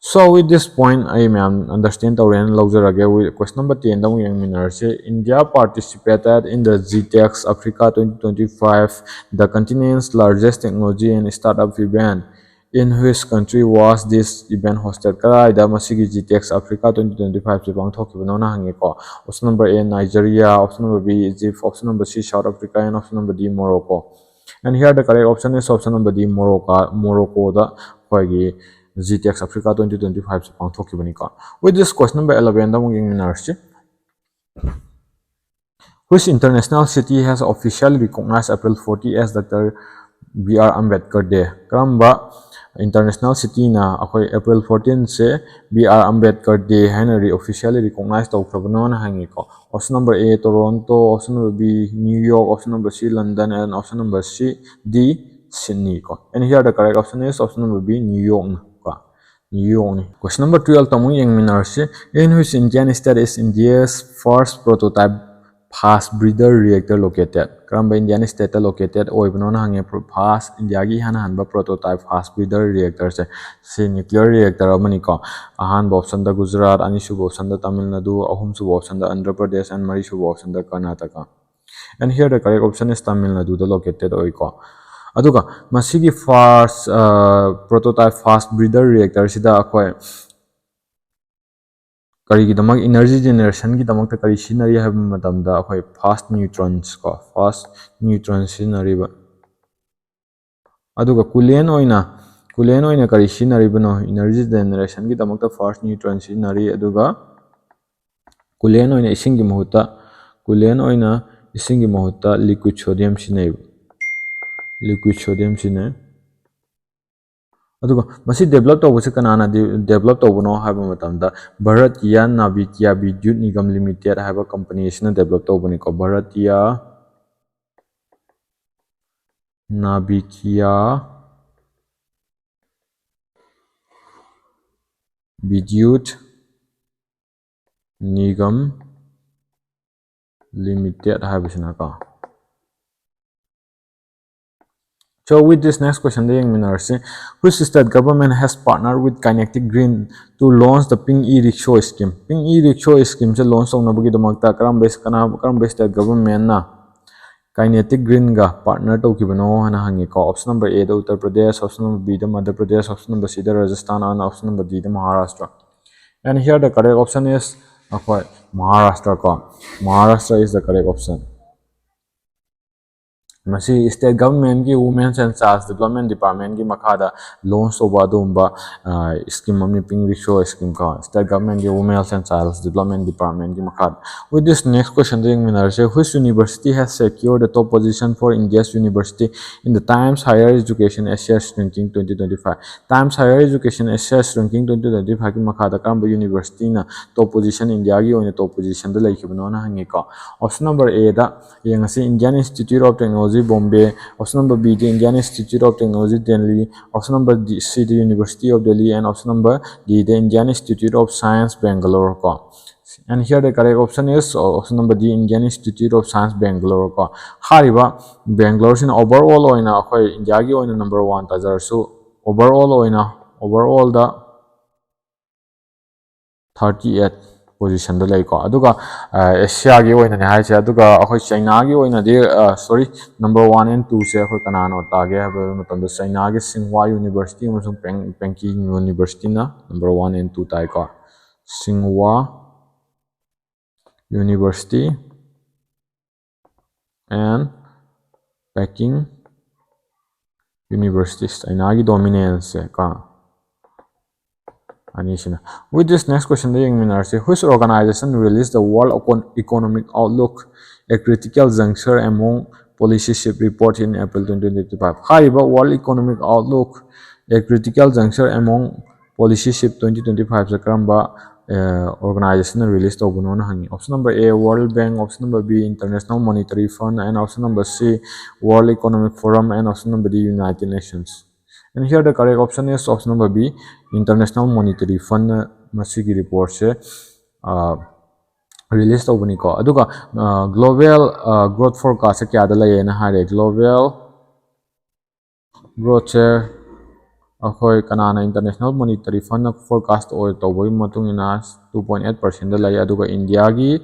So with this point, ꯑꯩ ꯃꯌꯥꯝ understand ꯇꯧꯔꯦꯅ ꯂꯧꯖꯔꯒꯦ꯫ With question number ten ꯗ ꯑꯃꯨꯛ ꯌꯦꯡꯃꯤꯟꯅꯔꯁꯤ꯫ India participated in the GTEx Africa twenty twenty-five, the continent's largest technology and startup event. In which country was this event hosted? ꯀꯗꯥꯏꯗ ꯃꯁꯤꯒꯤ GTEx Africa twenty twenty-five ꯁꯤ ꯄꯥꯡꯊꯣꯛꯈꯤꯕꯅꯣꯅ ꯍꯪꯉꯤꯀꯣ꯫ Option number A, Nigeria, option number B, Egypt, option number C, South Africa, and option number D, Morocco. And here the correct option is option number D, Morocco, Moroccoꯗ ꯑꯩꯈꯣꯏꯒꯤ GTEx Africa twenty twenty-five ꯁꯤ ꯄꯥꯡꯊꯣꯛꯈꯤꯕꯅꯤꯀꯣ꯫ With this, question number elevenꯗ ꯑꯃꯨꯛ ꯌꯦꯡꯃꯤꯟꯅꯔꯁꯤ꯫ Which international city has officially recognized April fourteen as Doctor B R Ambedkar Day? ꯀꯔꯝꯕ international cityꯅ ꯑꯩꯈꯣꯏ April fourteenꯁꯦ B R Ambedkar Day ꯍꯥꯏꯅ re-, officially recognize ꯇꯧꯈ꯭ꯔꯕꯅꯣꯅ ꯍꯪꯉꯤꯀꯣ꯫ Option number A, Toronto, option number B, New York, option number C, London, and option number C, D, Sydney ꯀꯣ꯫ And here the correct option is option number B, New Yorkꯅ ꯀꯣ꯫ New Yorkꯅꯤ꯫ Question number twelveꯇ ꯑꯃꯨꯛ ꯌꯦꯡꯃꯤꯟꯅꯔꯁꯤ꯫ In which Indian state is India's first prototype fast breeder reactor located? ꯀꯔꯝꯕ Indian stateꯇ located ꯑꯣꯏꯕꯅꯣꯅ ꯍꯪꯉꯦ꯫ Pro-, fast, Indiaꯒꯤ ꯏꯍꯥꯟ ꯍꯥꯟꯕ prototype fast breeder reactorꯁꯦ꯫ ꯁꯤ nuclear reactor ꯑꯃꯅꯤꯀꯣ꯫ ꯑꯍꯥꯟꯕ optionꯗ Gujarat, ꯑꯅꯤꯁꯨꯕ optionꯗ Tamil Nadu, ꯑꯍꯨꯝꯁꯨꯕ optionꯗ Andhra Pradesh, and ꯃꯔꯤꯁꯨꯕ optionꯗ Karnataka. And here the correct option is Tamil Naduꯗ located ꯑꯣꯏꯀꯣ꯫ ꯑꯗꯨꯒ ꯃꯁꯤꯒꯤ first, ꯑ, prototype fast breeder reactorꯁꯤꯗ ꯑꯩꯈꯣꯏ ꯀꯔꯤꯒꯤꯗꯃꯛ, energy generationꯒꯤꯗꯃꯛꯇ ꯀꯔꯤ ꯁꯤꯖꯤꯟꯅꯔꯤ ꯍꯥꯏꯕ ꯃꯇꯝꯗ ꯑꯩꯈꯣꯏ fast neutrons ꯀꯣ, fast neutrons ꯁꯤꯖꯤꯟꯅꯔꯤꯕ꯫ ꯑꯗꯨꯒ coolant ꯑꯣꯏꯅ, coolant ꯑꯣꯏꯅ ꯀꯔꯤ ꯁꯤꯖꯤꯟꯅꯔꯤꯕꯅꯣ? Energy generationꯒꯤꯗꯃꯛꯇ fast neutron ꯁꯤꯖꯤꯟꯅꯔꯤ꯫ ꯑꯗꯨꯒ coolant ꯑꯣꯏꯅ ꯏꯁꯤꯡꯒꯤ ꯃꯍꯨꯠꯇ, coolant ꯑꯣꯏꯅ ꯏꯁꯤꯡꯒꯤ ꯃꯍꯨꯠꯇ liquid sodium ꯁꯤꯖꯤꯟꯅꯩꯕ꯫ Liquid sodium ꯁꯤꯖꯤꯟꯅꯩ꯫ ꯑꯗꯨꯒ ꯃꯁꯤ develop ꯇꯧꯕꯁꯤ ꯀꯅꯥꯅ de-, develop ꯇꯧꯕꯅꯣ ꯍꯥꯏꯕ ꯃꯇꯝꯗ Bharatiya Navikiya Vidyut Nigam Limited ꯍꯥꯏꯕ company ꯑꯁꯤꯅ develop ꯇꯧꯕꯅꯤꯀꯣ꯫ Bharatiya Navikiya Vidyut Nigam Limited ꯍꯥꯏꯕꯁꯤꯅꯀꯣ꯫ So with this, next questionꯗ ꯌꯦꯡꯃꯤꯟꯅꯔꯁꯤ꯫ Which state government has partnered with Kinetic Green to launch the Pink E-Rickshaw scheme? Pink E-Rickshaw schemeꯁꯦ launch ꯇꯧꯅꯕꯒꯤꯗꯃꯛꯇ ꯀꯔꯝꯕ, ꯀꯅꯥ, ꯀꯔꯝꯕ state governmentꯅ Kinetic Greenꯒ partner ꯇꯧꯈꯤꯕꯅꯣ ꯍꯥꯏꯅ ꯍꯪꯉꯤꯀꯣ꯫ Option number Aꯗ Uttar Pradesh, option number Bꯗ Madhya Pradesh, option number Cꯗ Rajasthan, and option number Dꯗ Maharashtra. And here the correct option is ꯑꯩꯈꯣꯏ Maharashtra ꯀꯣ꯫ Maharashtra is the correct option. ꯃꯁꯤ state governmentꯀꯤ Women's and Child Development Departmentꯀꯤ ꯃꯈꯥꯗ launch ꯇꯧꯕ ꯑꯗꯨꯒꯨꯝꯕ scheme ꯑꯃꯅꯤ, Pink Rickshaw scheme ꯀꯣ, state governmentꯀꯤ Women's and Child Development Departmentꯀꯤ ꯃꯈꯥꯗ꯫ With this, next questionꯗ ꯌꯦꯡꯃꯤꯟꯅꯔꯁꯦ: Which university has secured the top position for India's university in the Times Higher Education Asia Ranking twenty twenty-five? Times Higher Education Asia Ranking twenty twenty-fiveꯀꯤ ꯃꯈꯥꯗ ꯀꯔꯝꯕ universityꯅ top position, Indiaꯒꯤ ꯑꯣꯏꯅ top positionꯗ ꯂꯩꯈꯤꯕꯅꯣꯅ ꯍꯪꯉꯤꯀꯣ꯫ Option number Aꯗ ꯌꯦꯡꯉꯁꯤ: Indian Institute of Technology Bombay, option number Bꯗ Indian Institute of Technology Delhi, option number Cꯗ University of Delhi, and option number Dꯗ Indian Institute of Science Bangalore ꯀꯣ꯫ And here the correct option is option number D, Indian Institute of Science Bangalore ꯀꯣ꯫ ꯍꯥꯏꯔꯤꯕ Bangaloreꯁꯤꯅ overall ꯑꯣꯏꯅ ꯑꯩꯈꯣꯏ Indiaꯒꯤ ꯑꯣꯏꯅ number one ꯇꯥꯖꯔꯁꯨ, overall ꯑꯣꯏꯅ, overallꯗ thirty eight positionꯗ ꯂꯩꯀꯣ꯫ ꯑꯗꯨꯒ Asiaꯒꯤ ꯑꯣꯏꯅꯅꯦ ꯍꯥꯏꯁꯦ꯫ ꯑꯗꯨꯒ ꯑꯩꯈꯣꯏ Chinaꯒꯤ ꯑꯣꯏꯅꯗꯤ, sorry, number one and twoꯁꯦ ꯑꯩꯈꯣꯏ ꯀꯅꯥꯅꯣ ꯇꯥꯒꯦ ꯍꯥꯏꯕ ꯃꯇꯝꯗ Chinaꯒꯤ Tsinghua University ꯑꯃꯁꯨꯡ Peking Universityꯅ number one and two ꯇꯥꯏꯀꯣ꯫ Tsinghua University and Peking Universities, Chinaꯒꯤ dominanceꯁꯦ ꯀꯣ꯫ ꯑꯅꯤꯁꯤꯅ꯫ With this, next questionꯗ ꯌꯦꯡꯃꯤꯟꯅꯔꯁꯤ: Which organization released the World Economic Outlook, A Critical Juncture Among Policy Shift report in April twenty twenty-five? ꯍꯥꯏꯔꯤꯕ World Economic Outlook, A Critical Juncture Among Policy Shift twenty twenty-fiveꯁꯦ ꯀꯔꯝꯕ organizationꯅ release ꯇꯧꯕꯅꯣꯅ ꯍꯪꯉꯤ꯫ Option number A, World Bank, option number B, International Monetary Fund, and option number C, World Economic Forum, and option number D, United Nations. And here the correct option is option number B, International Monetary Fundꯅ ꯃꯁꯤꯒꯤ reportꯁꯦ release ꯇꯧꯕꯅꯤꯀꯣ꯫ ꯑꯗꯨꯒ global growth forecastꯁꯦ ꯀꯌꯥꯗ ꯂꯩꯌꯦꯅ ꯍꯥꯏꯔꯦ꯫ Global growthꯁꯦ ꯑꯩꯈꯣꯏ ꯀꯅꯥꯅ, International Monetary Fundꯅ forecast ꯑꯣꯏ ꯇꯧꯕꯒꯤ ꯃꯇꯨꯡ ꯏꯟꯅ two point eight percentꯗ ꯂꯩ꯫ ꯑꯗꯨꯒ Indiaꯒꯤ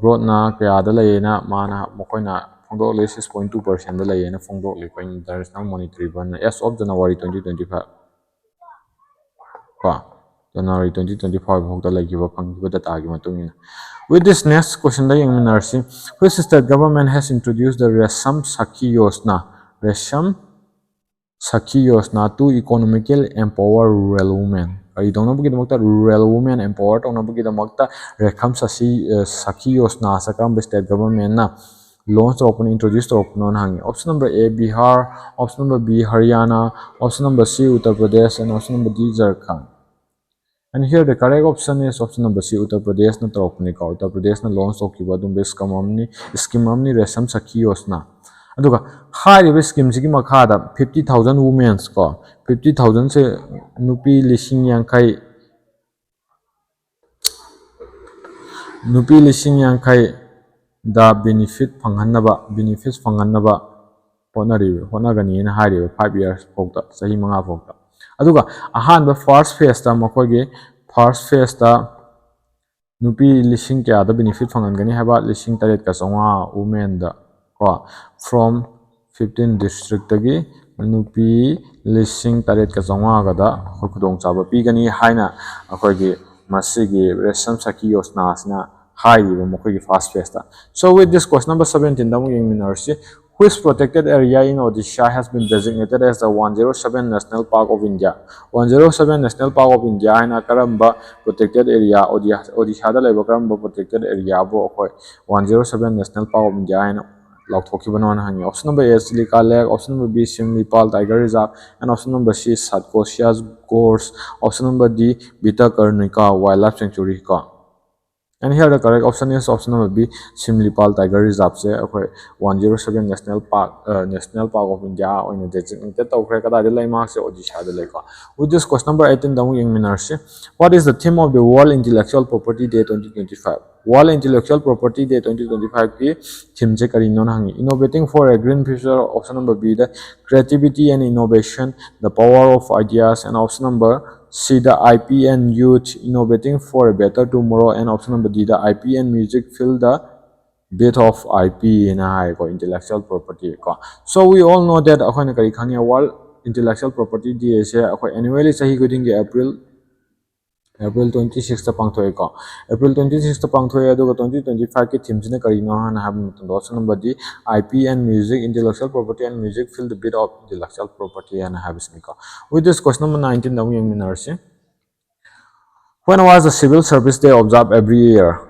growthꯅ ꯀꯌꯥꯗ ꯂꯩꯌꯦꯅ ꯃꯥꯅ, ꯃꯈꯣꯏꯅ ꯐꯣꯡꯗꯣꯛꯂꯤ, six point two percent ꯂꯩꯌꯦꯅ ꯐꯣꯡꯗꯣꯛꯂꯤ ꯑꯩꯈꯣꯏ International Monetary Fund as of January twenty twenty five꯫ ꯀꯣ, January twenty twenty five ꯐꯥꯎꯗ ꯂꯩꯈꯤꯕ ꯐꯪꯈꯤꯕ dataꯒꯤ ꯃꯇꯨꯡ ꯏꯟꯅ꯫ With this, next questionꯗ ꯌꯦꯡꯃꯤꯟꯅꯔꯁꯤ꯫ Which state government has introduced the Resham Sakhi Yojana? Resham Sakhi Yojana to economical empower rural women. ꯀꯔꯤ ꯇꯧꯅꯕꯒꯤꯗꯃꯛꯇ? Rural women empower ꯇꯧꯅꯕꯒꯤꯗꯃꯛꯇ Resham Sakhi, ꯑ, Sakhi Yojanaꯁꯦ ꯀꯔꯝꯕ state governmentꯅ launch ꯇꯧꯔꯛꯄꯅꯣ, introduce ꯇꯧꯔꯛꯄꯅꯣꯅ ꯍꯪꯉꯤ꯫ Option number A, Bihar. Option number B, Haryana. Option number C, Uttar Pradesh. And option number D, Jharkhand. And here the correct option is option number C, Uttar Pradeshꯅ ꯇꯧꯔꯛꯄꯅꯤꯀꯣ꯫ Uttar Pradeshꯅ launch ꯇꯧꯈꯤꯕ ꯑꯗꯨꯝꯕ scheme ꯑꯃꯅꯤ, scheme ꯑꯃꯅꯤ Resham Sakhi Yojana꯫ ꯑꯗꯨꯒ ꯍꯥꯏꯔꯤꯕ schemeꯁꯤꯒꯤ ꯃꯈꯥꯗ fifty thousand womens ꯀꯣ, fifty thousandꯁꯦ ꯅꯨꯄꯤ ꯂꯤꯁꯤꯡ ꯌꯥꯡꯈꯩ, ꯅꯨꯄꯤ ꯂꯤꯁꯤꯡ ꯌꯥꯡꯈꯩꯗ benefit ꯐꯪꯍꯟꯅꯕ, benefits ꯐꯪꯍꯟꯅꯕ ꯍꯣꯠꯅꯔꯤꯕ, ꯍꯣꯠꯅꯒꯅꯤꯅ ꯍꯥꯏꯔꯤꯕ five years ꯐꯥꯎꯗ, ꯆꯍꯤ ꯃꯉꯥ ꯐꯥꯎꯗ꯫ ꯑꯗꯨꯒ ꯑꯍꯥꯟꯕ first phaseꯇ ꯃꯈꯣꯏꯒꯤ first phaseꯇ ꯅꯨꯄꯤ ꯂꯤꯁꯤꯡ ꯀꯌꯥꯗ benefit ꯐꯪꯍꯟꯒꯅꯤ ꯍꯥꯏꯕ? ꯂꯤꯁꯤꯡ ꯇꯔꯦꯠꯀ ꯆꯥꯝꯃꯉꯥ womenꯗ ꯀꯣ, from fifteen districtꯇꯒꯤ ꯅꯨꯄꯤ ꯂꯤꯁꯤꯡ ꯇꯔꯦꯠꯀ ꯆꯥꯝꯃꯉꯥꯒꯗ ꯑꯩꯈꯣꯏ ꯈꯨꯗꯣꯡꯆꯥꯕ ꯄꯤꯒꯅꯤ ꯍꯥꯏꯅ ꯑꯩꯈꯣꯏꯒꯤ ꯃꯁꯤꯒꯤ Resham Sakhi Yojanaꯁꯤꯅ ꯍꯥꯏꯔꯤꯕ ꯃꯈꯣꯏꯒꯤ first phaseꯇ꯫ So with this, question number seventeenꯗ ꯑꯃꯨꯛ ꯌꯦꯡꯃꯤꯟꯅꯔꯁꯤ꯫ Which protected area in Odisha has been designated as the one zero seven National Park of India? One zero seven National Park of India ꯍꯥꯏꯅ ꯀꯔꯝꯕ protected area Odia-, Odishaꯗ ꯂꯩꯕ ꯀꯔꯝꯕ protected areaꯕꯨ ꯑꯩꯈꯣꯏ one zero seven National Park of India ꯍꯥꯏꯅ ꯂꯥꯎꯊꯣꯛꯈꯤꯕꯅꯣꯅ ꯍꯪꯉꯤ꯫ Option number A, Chilika Lake. Option number B, Simlipal Tiger Reserve. And option number C, Satkosia Gorge. Option number D, Bhitakarnika Wildlife Sanctuary ꯀꯣ꯫ And here the correct option is option number B, Simlipal Tiger Reserveꯁꯦ ꯑꯩꯈꯣꯏ one zero seven National Park, ꯑ, National Park of India ꯑꯣꯏꯅ designated ꯇꯧꯈ꯭ꯔꯦ꯫ ꯀꯗꯥꯏꯗ ꯂꯩ? ꯃꯍꯥꯛꯁꯦ Odishaꯗ ꯂꯩꯀꯣ꯫ With this, question number eighteenꯗ ꯑꯃꯨꯛ ꯌꯦꯡꯃꯤꯟꯅꯔꯁꯤ꯫ What is the theme of the World Intellectual Property Day twenty twenty five? World Intellectual Property Day twenty twenty fiveꯀꯤ themeꯁꯦ ꯀꯔꯤꯅꯣꯅ ꯍꯪꯉꯤ꯫ Innovating for a Green Future, option number Bꯗ Creativity and Innovation, the Power of Ideas, and option number Cꯗ I P and Youth, Innovating for a Better Tomorrow, and option number Dꯗ I P and Music, Fill the bit of I P ꯍꯥꯏꯅ ꯍꯥꯏꯀꯣ, intellectual property ꯀꯣ꯫ So we all know that ꯑꯩꯈꯣꯏꯅ ꯀꯔꯤ ꯈꯪꯉꯦ, World Intellectual Property Day ꯁꯦ ꯑꯩꯈꯣꯏ annually ꯆꯍꯤ ꯈꯨꯗꯤꯡꯒꯤ April April twenty six ꯇ ꯄꯥꯡꯊꯣꯛꯑꯦꯀꯣ꯫ April twenty six ꯇ ꯄꯥꯡꯊꯣꯛꯑꯦ, ꯑꯗꯨꯒ twenty twenty five ꯀꯤ theme ꯁꯤꯅ ꯀꯔꯤꯅꯣ ꯍꯥꯏꯅ ꯍꯥꯏꯕ ꯃꯇꯝꯗ, option number D, I P and music, intellectual property and music, feel the beat of intellectual property ꯍꯥꯏꯅ ꯍꯥꯏꯕꯁꯤꯅꯤꯀꯣ꯫ With this, question number nineteen ꯗ ꯑꯃꯨꯛ ꯌꯦꯡꯃꯤꯟꯅꯔꯁꯤ꯫ When was the Civil Service Day observed every year?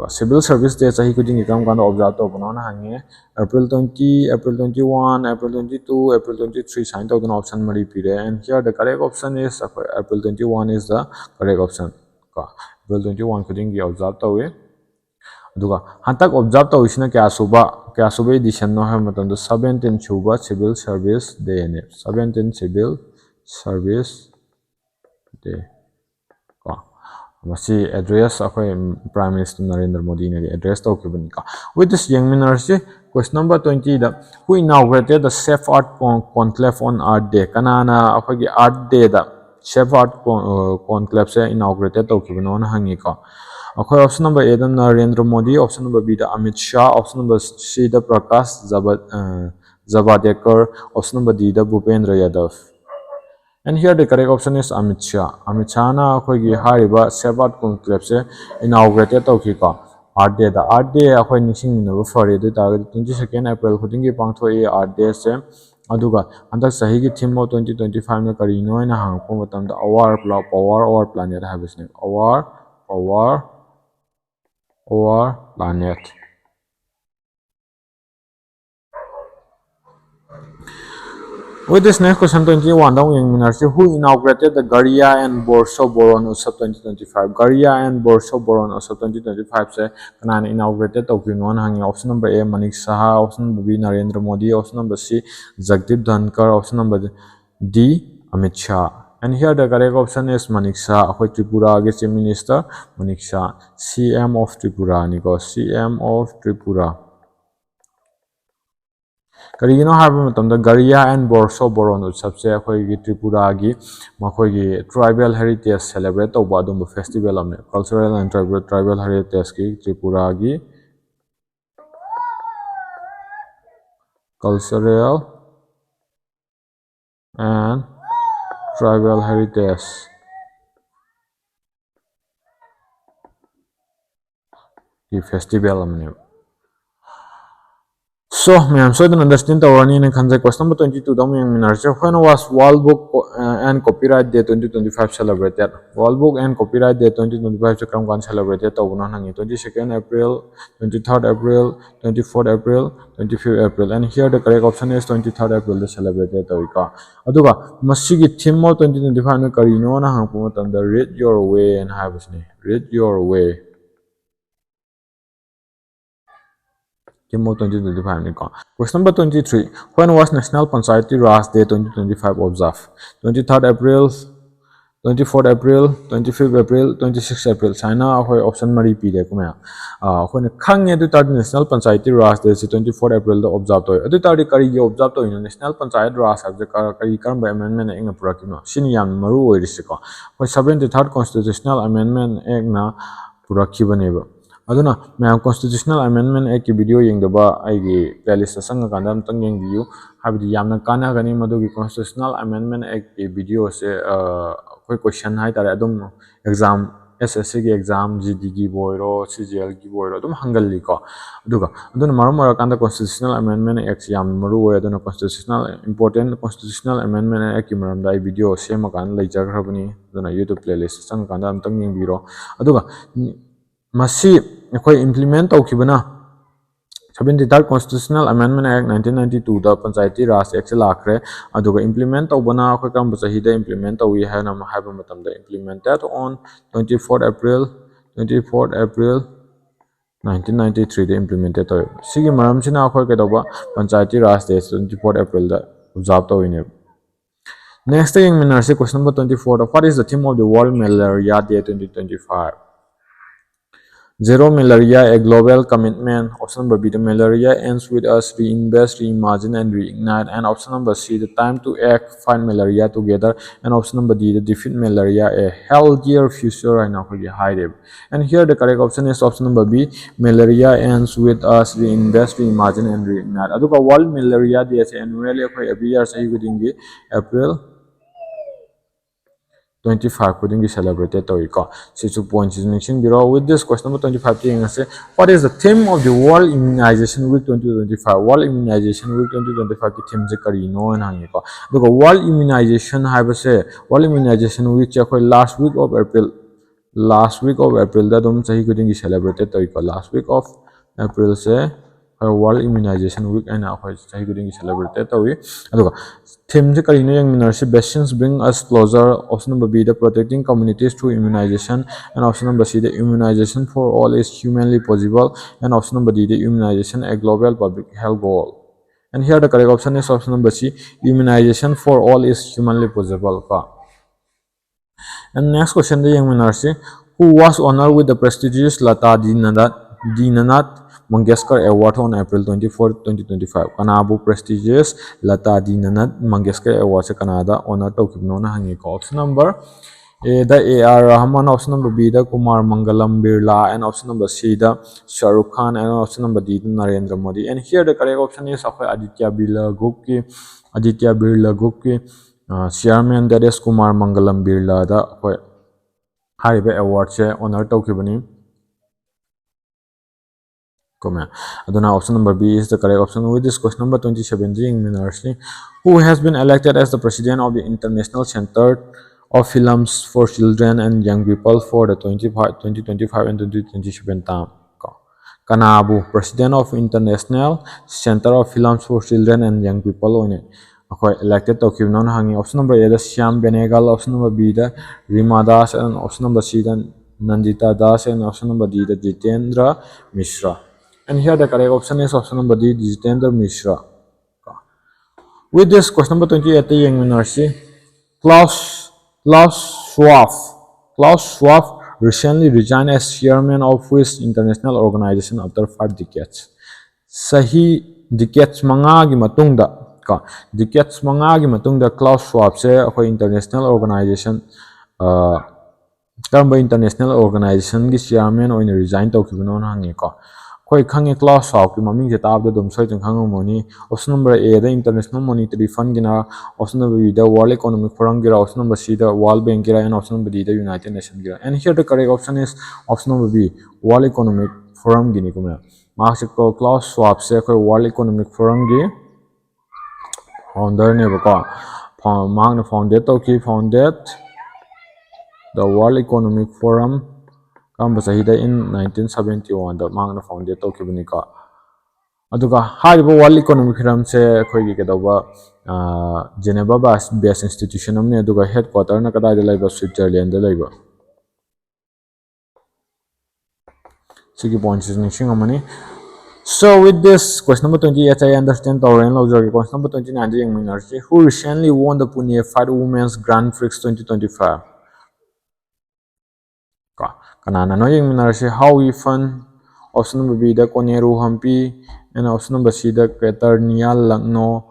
Civil Service Day ꯆꯍꯤ ꯈꯨꯗꯤꯡꯒꯤ ꯀꯔꯝ ꯀꯥꯟꯗ observe ꯇꯧꯕꯅꯣꯅ ꯍꯪꯉꯦ꯫ April twenty, April twenty one, April twenty two, April twenty three ꯁꯨꯃꯥꯏꯅ ꯇꯧꯗꯅ option ꯃꯔꯤ ꯄꯤꯔꯦ꯫ And here the correct option is, ꯑꯩꯈꯣꯏ April twenty one is the correct option ꯀꯣ꯫ April twenty one ꯈꯨꯗꯤꯡꯒꯤ observe ꯇꯧꯏ꯫ ꯑꯗꯨꯒ ꯍꯟꯗꯛ observe ꯇꯧꯔꯤꯁꯤꯅ ꯀꯌꯥ ꯁꯨꯕ, ꯀꯌꯥ ꯁꯨꯕ edition ꯅꯣ ꯍꯥꯏꯕ ꯃꯇꯝꯗ, seventeen ꯁꯨꯕ Civil Service Day ꯅꯦ꯫ Seventeen Civil Service Day ꯀꯣ꯫ ꯃꯁꯤ address ꯑꯩꯈꯣꯏ Prime Minister Narendra ꯃꯣꯗꯤꯅꯗꯤ address ꯇꯧꯈꯤꯕꯅꯤꯀꯣ꯫ With this, ꯌꯦꯡꯃꯤꯟꯅꯔꯁꯤ꯫ Question number twenty the, who inaugurated the Save Earth Con-, Conclave on Earth Day? ꯀꯅꯥꯅ ꯑꯩꯈꯣꯏꯒꯤ Earth Day ꯗ Save Earth Con-, ꯑ, Conclave ꯁꯦ inaugurated ꯇꯧꯈꯤꯕꯅꯣꯅ ꯍꯪꯉꯤꯀꯣ꯫ ꯑꯩꯈꯣꯏ option number A the Narendra Modi, option number B the Amit Shah, option number C the Prakash job-, ꯑ, ꯖꯕꯥꯗꯦꯀꯔ, option number D ꯗ ꯚꯨꯄꯦꯟꯗ꯭ꯔ ꯌꯥꯗꯕ꯫ And here the correct option is Amit Shah. Amit ꯁꯥꯍꯅ ꯑꯩꯈꯣꯏꯒꯤ ꯍꯥꯏꯔꯤꯕ Save Earth Conclave ꯁꯦ inaugurated ꯇꯧꯈꯤꯀꯣ꯫ Earth Day ꯗ꯫ Earth Day ꯑꯩꯈꯣꯏ ꯅꯤꯡꯁꯤꯡꯃꯤꯟꯅꯕ ꯐꯔꯦ꯫ ꯑꯗꯨ ꯑꯣꯏ ꯇꯥꯔꯒꯗꯤ twenty second April ꯈꯨꯗꯤꯡꯒꯤ ꯄꯥꯡꯊꯣꯛꯏ Earth Day ꯁꯦ꯫ ꯑꯗꯨꯒ ꯍꯟꯗꯛ ꯆꯍꯤꯒꯤ theme of twenty twenty five ꯅ ꯀꯔꯤꯅꯣ ꯍꯥꯏꯅ ꯍꯪꯉꯛꯄ ꯃꯇꯝꯗ, Our Pla-, Power Our Planet ꯍꯥꯏꯕꯁꯤꯅꯦ꯫ Our Power Our Planet꯫ With this, next question twenty one ꯗ ꯑꯃꯨꯛ ꯌꯦꯡꯃꯤꯟꯅꯔꯁꯤ꯫ Who inaugurated the Garia and Borso Boron Utsav twenty twenty five? Garia and Borso Boron Utsav twenty twenty five ꯁꯦ ꯀꯅꯥꯅ inaugurated ꯇꯧꯈꯤꯕꯅꯣꯅ ꯍꯪꯉꯤ꯫ Option number A, Manik Shah, option number B, Narendra Modi, option number C, ꯖꯒꯗꯤꯞ ꯙꯟꯀꯔ, option number D, Amit Shah. And here the correct option is Manik ꯁꯍꯥ, ꯑꯩꯈꯣꯏ ꯇ꯭ꯔꯤꯄꯨꯔꯥꯒꯤ Chief Minister Manik Shah, C M of Tripura ꯅꯤꯀꯣ, C M of Tripura꯫ ꯀꯔꯤꯒꯤꯅꯣ ꯍꯥꯏꯕ ꯃꯇꯝꯗ, Garia and Borso Boron Utsav ꯁꯦ ꯑꯩꯈꯣꯏꯒꯤ ꯇ꯭ꯔꯤꯄꯨꯔꯥꯒꯤ ꯃꯈꯣꯏꯒꯤ tribal heritage celebrate ꯇꯧꯕ ꯑꯗꯨꯝꯕ festival ꯑꯃꯅꯦ꯫ Cultural and tribal, tribal heritage ꯀꯤ ꯇ꯭ꯔꯤꯄꯨꯔꯥꯒꯤ Cultural and Tribal Heritage ꯒꯤ ꯐꯦꯁꯇꯤꯚꯦꯜ ꯑꯃꯅꯦꯕ꯫ ꯁꯣ ꯃꯌꯥꯝ ꯁꯣꯏꯗꯅ ꯑꯟꯗꯔꯁꯇꯦꯟ ꯇꯧꯔꯅꯤꯅ ꯈꯟꯖꯩ꯫ ꯀꯣꯏꯁꯟ ꯅꯝꯕꯔ ꯇ꯭ꯋꯦꯟꯇꯤ ꯇꯨꯗ ꯑꯃꯨꯛ ꯌꯦꯡꯃꯤꯟꯅꯔꯁꯦ꯫ When was World Book and Copyright Day twenty twenty five celebrated? World Book and Copyright Day twenty twenty five ꯁꯦ ꯀꯔꯝ ꯀꯥꯟꯗ ꯁꯦꯂꯦꯕ꯭ꯔꯦꯇꯦꯠ ꯇꯧꯕꯅꯣ ꯍꯪꯉꯤ꯫ Twenty second April, twenty third April, twenty fourth April, twenty fifth April, and here the correct option is twenty third April ꯗ ꯁꯦꯂꯦꯕ꯭ꯔꯦꯇꯦꯠ ꯇꯧꯏꯀꯣ꯫ ꯑꯗꯨꯒ ꯃꯁꯤꯒꯤ theme of twenty twenty five ꯅ ꯀꯔꯤꯅꯣꯅ ꯍꯪꯉꯛꯄ ꯃꯇꯝꯗ Read Your Way ꯍꯥꯏꯅ ꯍꯥꯏꯕꯁꯤꯅꯤ꯫ Read Your Way꯫ Theme of twenty twenty five ꯅꯤꯀꯣ꯫ Question number twenty three, when was National Panchayati Raj Day twenty twenty five observed? Twenty third April, twenty fourth April, twenty fifth April, twenty sixth April ꯁꯨꯃꯥꯏꯅ ꯑꯩꯈꯣꯏ option ꯃꯔꯤ ꯄꯤꯔꯦꯀꯣ ꯃꯌꯥꯝ꯫ ꯑꯩꯈꯣꯏꯅ ꯈꯪꯉꯦ ꯑꯗꯨ ꯑꯣꯏ ꯇꯥꯔꯗꯤ National Panchayati Raj Day ꯁꯤ twenty fourth April ꯗ observe ꯇꯧꯋꯤ꯫ ꯑꯗꯨ ꯑꯣꯏ ꯇꯥꯔꯗꯤ ꯀꯔꯤꯒꯤ observe ꯇꯧꯔꯤꯅꯣ? National Panchayati Raj ꯍꯥꯏꯕꯁꯦ ꯀꯔꯤ, ꯀꯔꯝꯕ amendment ꯅ ꯄꯨꯔꯛꯈꯤꯕꯅꯣ? ꯁꯤꯅꯤ ꯌꯥꯝ ꯃꯔꯨ ꯑꯣꯏꯔꯤꯁꯤꯀꯣ꯫ ꯑꯩꯈꯣꯏ seventy third Constitutional Amendment Act ꯅ ꯄꯨꯔꯛꯈꯤꯕꯅꯦꯕ꯫ ꯑꯗꯨꯅ ꯃꯌꯥꯝ Constitutional Amendment Act ꯀꯤ video ꯌꯦꯡꯗꯕ ꯑꯩꯒꯤ playlist ꯇ ꯆꯪꯉꯀꯥꯟꯗ ꯑꯝꯇꯪ ꯌꯦꯡꯕꯤꯌꯨ꯫ ꯍꯥꯏꯕꯗꯤ ꯌꯥꯝꯅ ꯀꯥꯟꯅꯒꯅꯤ ꯃꯗꯨꯒꯤ Constitutional Amendment Act ꯀꯤ video ꯁꯦ꯫ ꯑꯩꯈꯣꯏ question ꯍꯥꯏꯇꯥꯔꯦ ꯑꯗꯨꯝ exam, S S C ꯒꯤ exam, G D ꯒꯤꯕꯨ ꯑꯣꯏꯔꯣ, C G L ꯒꯤꯕꯨ ꯑꯣꯏꯔꯣ ꯑꯗꯨꯝ ꯍꯪꯒꯜꯂꯤꯀꯣ꯫ ꯑꯗꯨꯒ ꯑꯗꯨꯅ ꯃꯔꯝ ꯑꯣꯏꯔꯀꯥꯟꯗ Constitutional Amendment Act ꯁꯤ ꯌꯥꯝ ꯃꯔꯨ ꯑꯣꯏ꯫ ꯑꯗꯨꯅ constitutional, important Constitutional Amendment Act ꯀꯤ ꯃꯔꯝꯗ ꯑꯩ video ꯁꯦꯝꯃꯀꯥꯟꯗ ꯂꯩꯖꯈ꯭ꯔꯕꯅꯤ꯫ ꯑꯗꯨꯅ YouTube playlist ꯆꯪꯉꯀꯥꯟꯗ ꯑꯝꯇꯪ ꯌꯦꯡꯕꯤꯔꯣ꯫ ꯑꯗꯨꯒ ꯃꯁꯤ ꯑꯩꯈꯣꯏ implement ꯇꯧꯈꯤꯕꯅ seventy third Constitutional Amendment Act nineteen ninety two ꯗ Panchayati Raj Act ꯁꯦ ꯂꯥꯛꯈ꯭ꯔꯦ꯫ ꯑꯗꯨꯒ implement ꯇꯧꯕꯅ ꯑꯩꯈꯣꯏ ꯀꯔꯝꯕ ꯆꯍꯤꯗ implement ꯇꯧꯏ ꯍꯥꯏꯅ ꯍꯥꯏꯕ ꯃꯇꯝꯗ implemented on twenty fourth April, twenty fourth April nineteen ninety three the implemented ꯇꯧꯋꯦ꯫ ꯁꯤꯒꯤ ꯃꯔꯝꯁꯤꯅ ꯑꯩꯈꯣꯏ ꯀꯩꯗꯧꯕ Panchayati Raj Day twenty fourth April the observe ꯇꯧꯔꯤꯅꯦꯕ꯫ Next ꯌꯦꯡꯃꯤꯟꯅꯔꯁꯤ question number twenty four the, what is the theme of the World Malaria Day twenty twenty five? Zero malaria, a global commitment. Option number B, the malaria ends with us, reinvest, reimagine, and reignite. And option number C, the time to act, fight malaria together. And option number D, the defeat malaria, a healthier future ꯍꯥꯏꯅ ꯑꯩꯈꯣꯏꯒꯤ ꯍꯥꯏꯔꯦꯕ꯫ And here the correct option is option number B, malaria ends with us, reinvest, reimagine, and reignite. ꯑꯗꯨꯒ World Malaria Day ꯑꯁꯦ annually ꯑꯩꯈꯣꯏ every year ꯆꯍꯤ ꯈꯨꯗꯤꯡꯒꯤ April twenty five ꯈꯨꯗꯤꯡꯒꯤ celebrated ꯇꯧꯏꯀꯣ꯫ ꯁꯤꯁꯨ point ꯁꯤꯁꯨ ꯅꯤꯡꯁꯤꯡꯕꯤꯔꯣ꯫ With this, question number twenty five ꯇ ꯌꯦꯡꯉꯁꯦ꯫ What is the theme of the World Immunization Week twenty twenty five? World Immunization Week twenty twenty five ꯀꯤ theme ꯁꯦ ꯀꯔꯤꯅꯣ ꯍꯥꯏꯅ ꯍꯪꯉꯤꯀꯣ꯫ ꯑꯗꯨꯒ World Immunization ꯍꯥꯏꯕꯁꯦ, World Immunization Week ꯁꯦ ꯑꯩꯈꯣꯏ last week of April, last week of April ꯗ ꯑꯗꯨꯝ ꯆꯍꯤ ꯈꯨꯗꯤꯡꯒꯤ celebrated ꯇꯧꯏꯀꯣ꯫ Last week of April say World Immunization Week ꯍꯥꯏꯅ ꯑꯩꯈꯣꯏ ꯆꯍꯤ ꯈꯨꯗꯤꯡꯒꯤ celebrated ꯇꯧꯏ꯫ ꯑꯗꯨꯒ theme ꯁꯦ ꯀꯔꯤꯅꯣ ꯌꯦꯡꯃꯤꯟꯅꯔꯁꯤ꯫ Vaccines bring us closer, option number B, the protecting communities through immunization, and option number C, the immunization for all is humanly possible, and option number D, the immunization, a global public health goal. And here the correct option is option number C, immunization for all is humanly possible ꯀꯣ꯫ And next question the ꯌꯦꯡꯃꯤꯟꯅꯔꯁꯤ꯫ Who was honored with the prestigious Lata Dinanath, Dinanath Mangeshkar Award on April twenty four, twenty twenty five? ꯀꯅꯥꯕꯨ prestigious Lata Dinanath Mangeshkar Award ꯁꯦ ꯀꯅꯥꯗ honor ꯇꯧꯈꯤꯕꯅꯣꯅ ꯍꯪꯉꯤꯀꯣ꯫ Option number A the A R Rahman, option number B the Kumar Mangalam Birla, and option number C the Shah Rukh Khan, and option number D the Narendra Modi. And here the correct option is ꯑꯩꯈꯣꯏ Aditya Birla Group ꯀꯤ, Aditya Birla Group ꯀꯤ, ꯑ, chairman, that is Kumar Mangalam Birla ꯗ ꯑꯩꯈꯣꯏ ꯍꯥꯏꯔꯤꯕ award ꯁꯦ honor ꯇꯧꯈꯤꯕꯅꯤ꯫ ꯀꯣ ꯃꯌꯥꯝ꯫ ꯑꯗꯨꯅ option number B is the correct option. With this, question number twenty seven the ꯌꯦꯡꯃꯤꯟꯅꯔꯁꯤ꯫ Who has been elected as the president of the International Center of Films for Children and Young People for the twenty five, twenty twenty five and twenty twenty seven term? ꯀꯣ꯫ ꯀꯅꯥꯕꯨ president of International Center of Films for Children and Young People ꯑꯣꯏꯅ ꯑꯩꯈꯣꯏ elected ꯇꯧꯈꯤꯕꯅꯣꯅ ꯍꯪꯉꯤ꯫ Option number A the Shyam Benegal, option number B the Rima Das, and option number C the Nandita Das, and option number D the Jitendra Mishra. And here the correct option is option number D, Jitendra Mishra. With this, question number twenty eight ꯇ ꯌꯦꯡꯃꯤꯟꯅꯔꯁꯤ꯫ Klaus, Klaus Schwab, Klaus Schwab recently resigned as chairman of which international organization after five decades? ꯆꯍꯤ decades ꯃꯉꯥꯒꯤ ꯃꯇꯨꯡꯗ ꯀꯣ, decades ꯃꯉꯥꯒꯤ ꯃꯇꯨꯡꯗ Klaus Schwabꯁꯦ ꯑꯩꯈꯣꯏ international organization, ꯀꯔꯝꯕ international organizationꯒꯤ chairman ꯑꯣꯏꯅ resign ꯇꯧꯈꯤꯕꯅꯣꯅ ꯍꯪꯉꯤꯀꯣ꯫ ꯑꯩꯈꯣꯏ ꯈꯪꯉꯦ Klaus Schwabꯀꯤ ꯃꯃꯤꯡꯁꯦ ꯇꯥꯕꯗ ꯑꯗꯨꯝ ꯁꯣꯏꯗꯅ ꯈꯪꯉꯝꯃꯅꯤ꯫ Option number Aꯗ International Monetary Fundꯒꯤꯔ, option number Bꯗ World Economic Forumꯒꯤꯔ, option number Cꯗ World Bankꯒꯤꯔ, and option number Dꯗ United Nationꯒꯤꯔ. And here the correct option is option number B, World Economic Forumꯒꯤꯅꯤꯀꯣ꯫ ꯃꯍꯥꯛꯁꯦ Klaus Schwabꯁꯦ ꯑꯩꯈꯣꯏ World Economic Forumꯒꯤ founderꯅꯦꯕꯀꯣ꯫ ꯐꯥꯎ-, ꯃꯍꯥꯛꯅ founded ꯇꯧꯈꯤ, founded the World Economic Forum꯫ ꯀꯔꯝꯕ ꯆꯍꯤꯗ? In nineteen seventy oneꯗ ꯃꯍꯥꯛꯅ founded ꯇꯧꯈꯤꯕꯅꯤꯀꯣ꯫ ꯑꯗꯨꯒ ꯍꯥꯏꯔꯤꯕ World Economic Forumꯁꯦ ꯑꯩꯈꯣꯏꯒꯤ ꯀꯩꯗꯧꯕ, Geneva based institution ꯑꯃꯅꯤ꯫ ꯑꯗꯨꯒ headquarterꯅ ꯀꯗꯥꯏꯗ ꯂꯩꯕ? Switzerlandꯗ ꯂꯩꯕ꯫ ꯁꯤꯒꯤ pointꯁꯤꯁꯨ ꯅꯤꯡꯁꯤꯡꯉꯝꯃꯅꯤ꯫ So with this, question number twenty eight ꯑꯩ understand ꯇꯧꯔꯦꯅ ꯂꯧꯖꯔꯒꯦ꯫ Question number twenty nineꯗ ꯌꯦꯡꯃꯤꯟꯅꯔꯁꯤ꯫ Who recently won the Pune Fight Women's Grand Prix twenty twenty-five? ꯀꯣ, ꯀꯅꯥꯅꯅꯣ ꯌꯦꯡꯃꯤꯟꯅꯔꯁꯤ꯫ Hao Yifan, option number Bꯗ Koneru Hampi, and option number Cꯗ Katernia Lagno,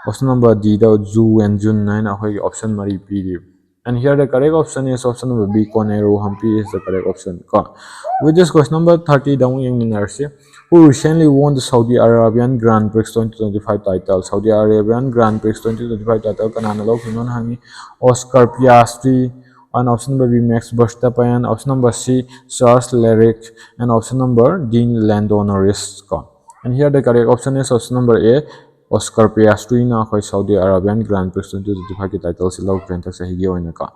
option number Dꯗ Zhu Wenjun ꯍꯥꯏꯅ ꯑꯩꯈꯣꯏꯒꯤ option ꯃꯔꯤ ꯄꯤꯔꯤ꯫ And here the correct option is option number B, Koneru Hampi is the correct option ꯀꯣ꯫ With this, question number thirtyꯗ ꯑꯃꯨꯛ ꯌꯦꯡꯃꯤꯟꯅꯔꯁꯤ꯫ Who recently won the Saudi Arabian Grand Prix twenty twenty-five title? Saudi Arabian Grand Prix twenty twenty-five title ꯀꯅꯥꯅ ꯂꯧꯈꯤꯕꯅꯣꯅ ꯍꯪꯉꯤ꯫ Oscar Piastri, and option number B, Max Verstappen, option number C, Charles Leclerc, and option number D, Lando Norris ꯀꯣ꯫ And here the correct option is option number A, Oscar Piastriꯅ ꯑꯩꯈꯣꯏ Saudi Arabian Grand Prix twenty twenty-fiveꯀꯤ titleꯁꯤ ꯂꯧꯈ꯭ꯔꯦ ꯍꯟꯗꯛ ꯆꯍꯤꯒꯤ ꯑꯣꯏꯅꯀꯣ꯫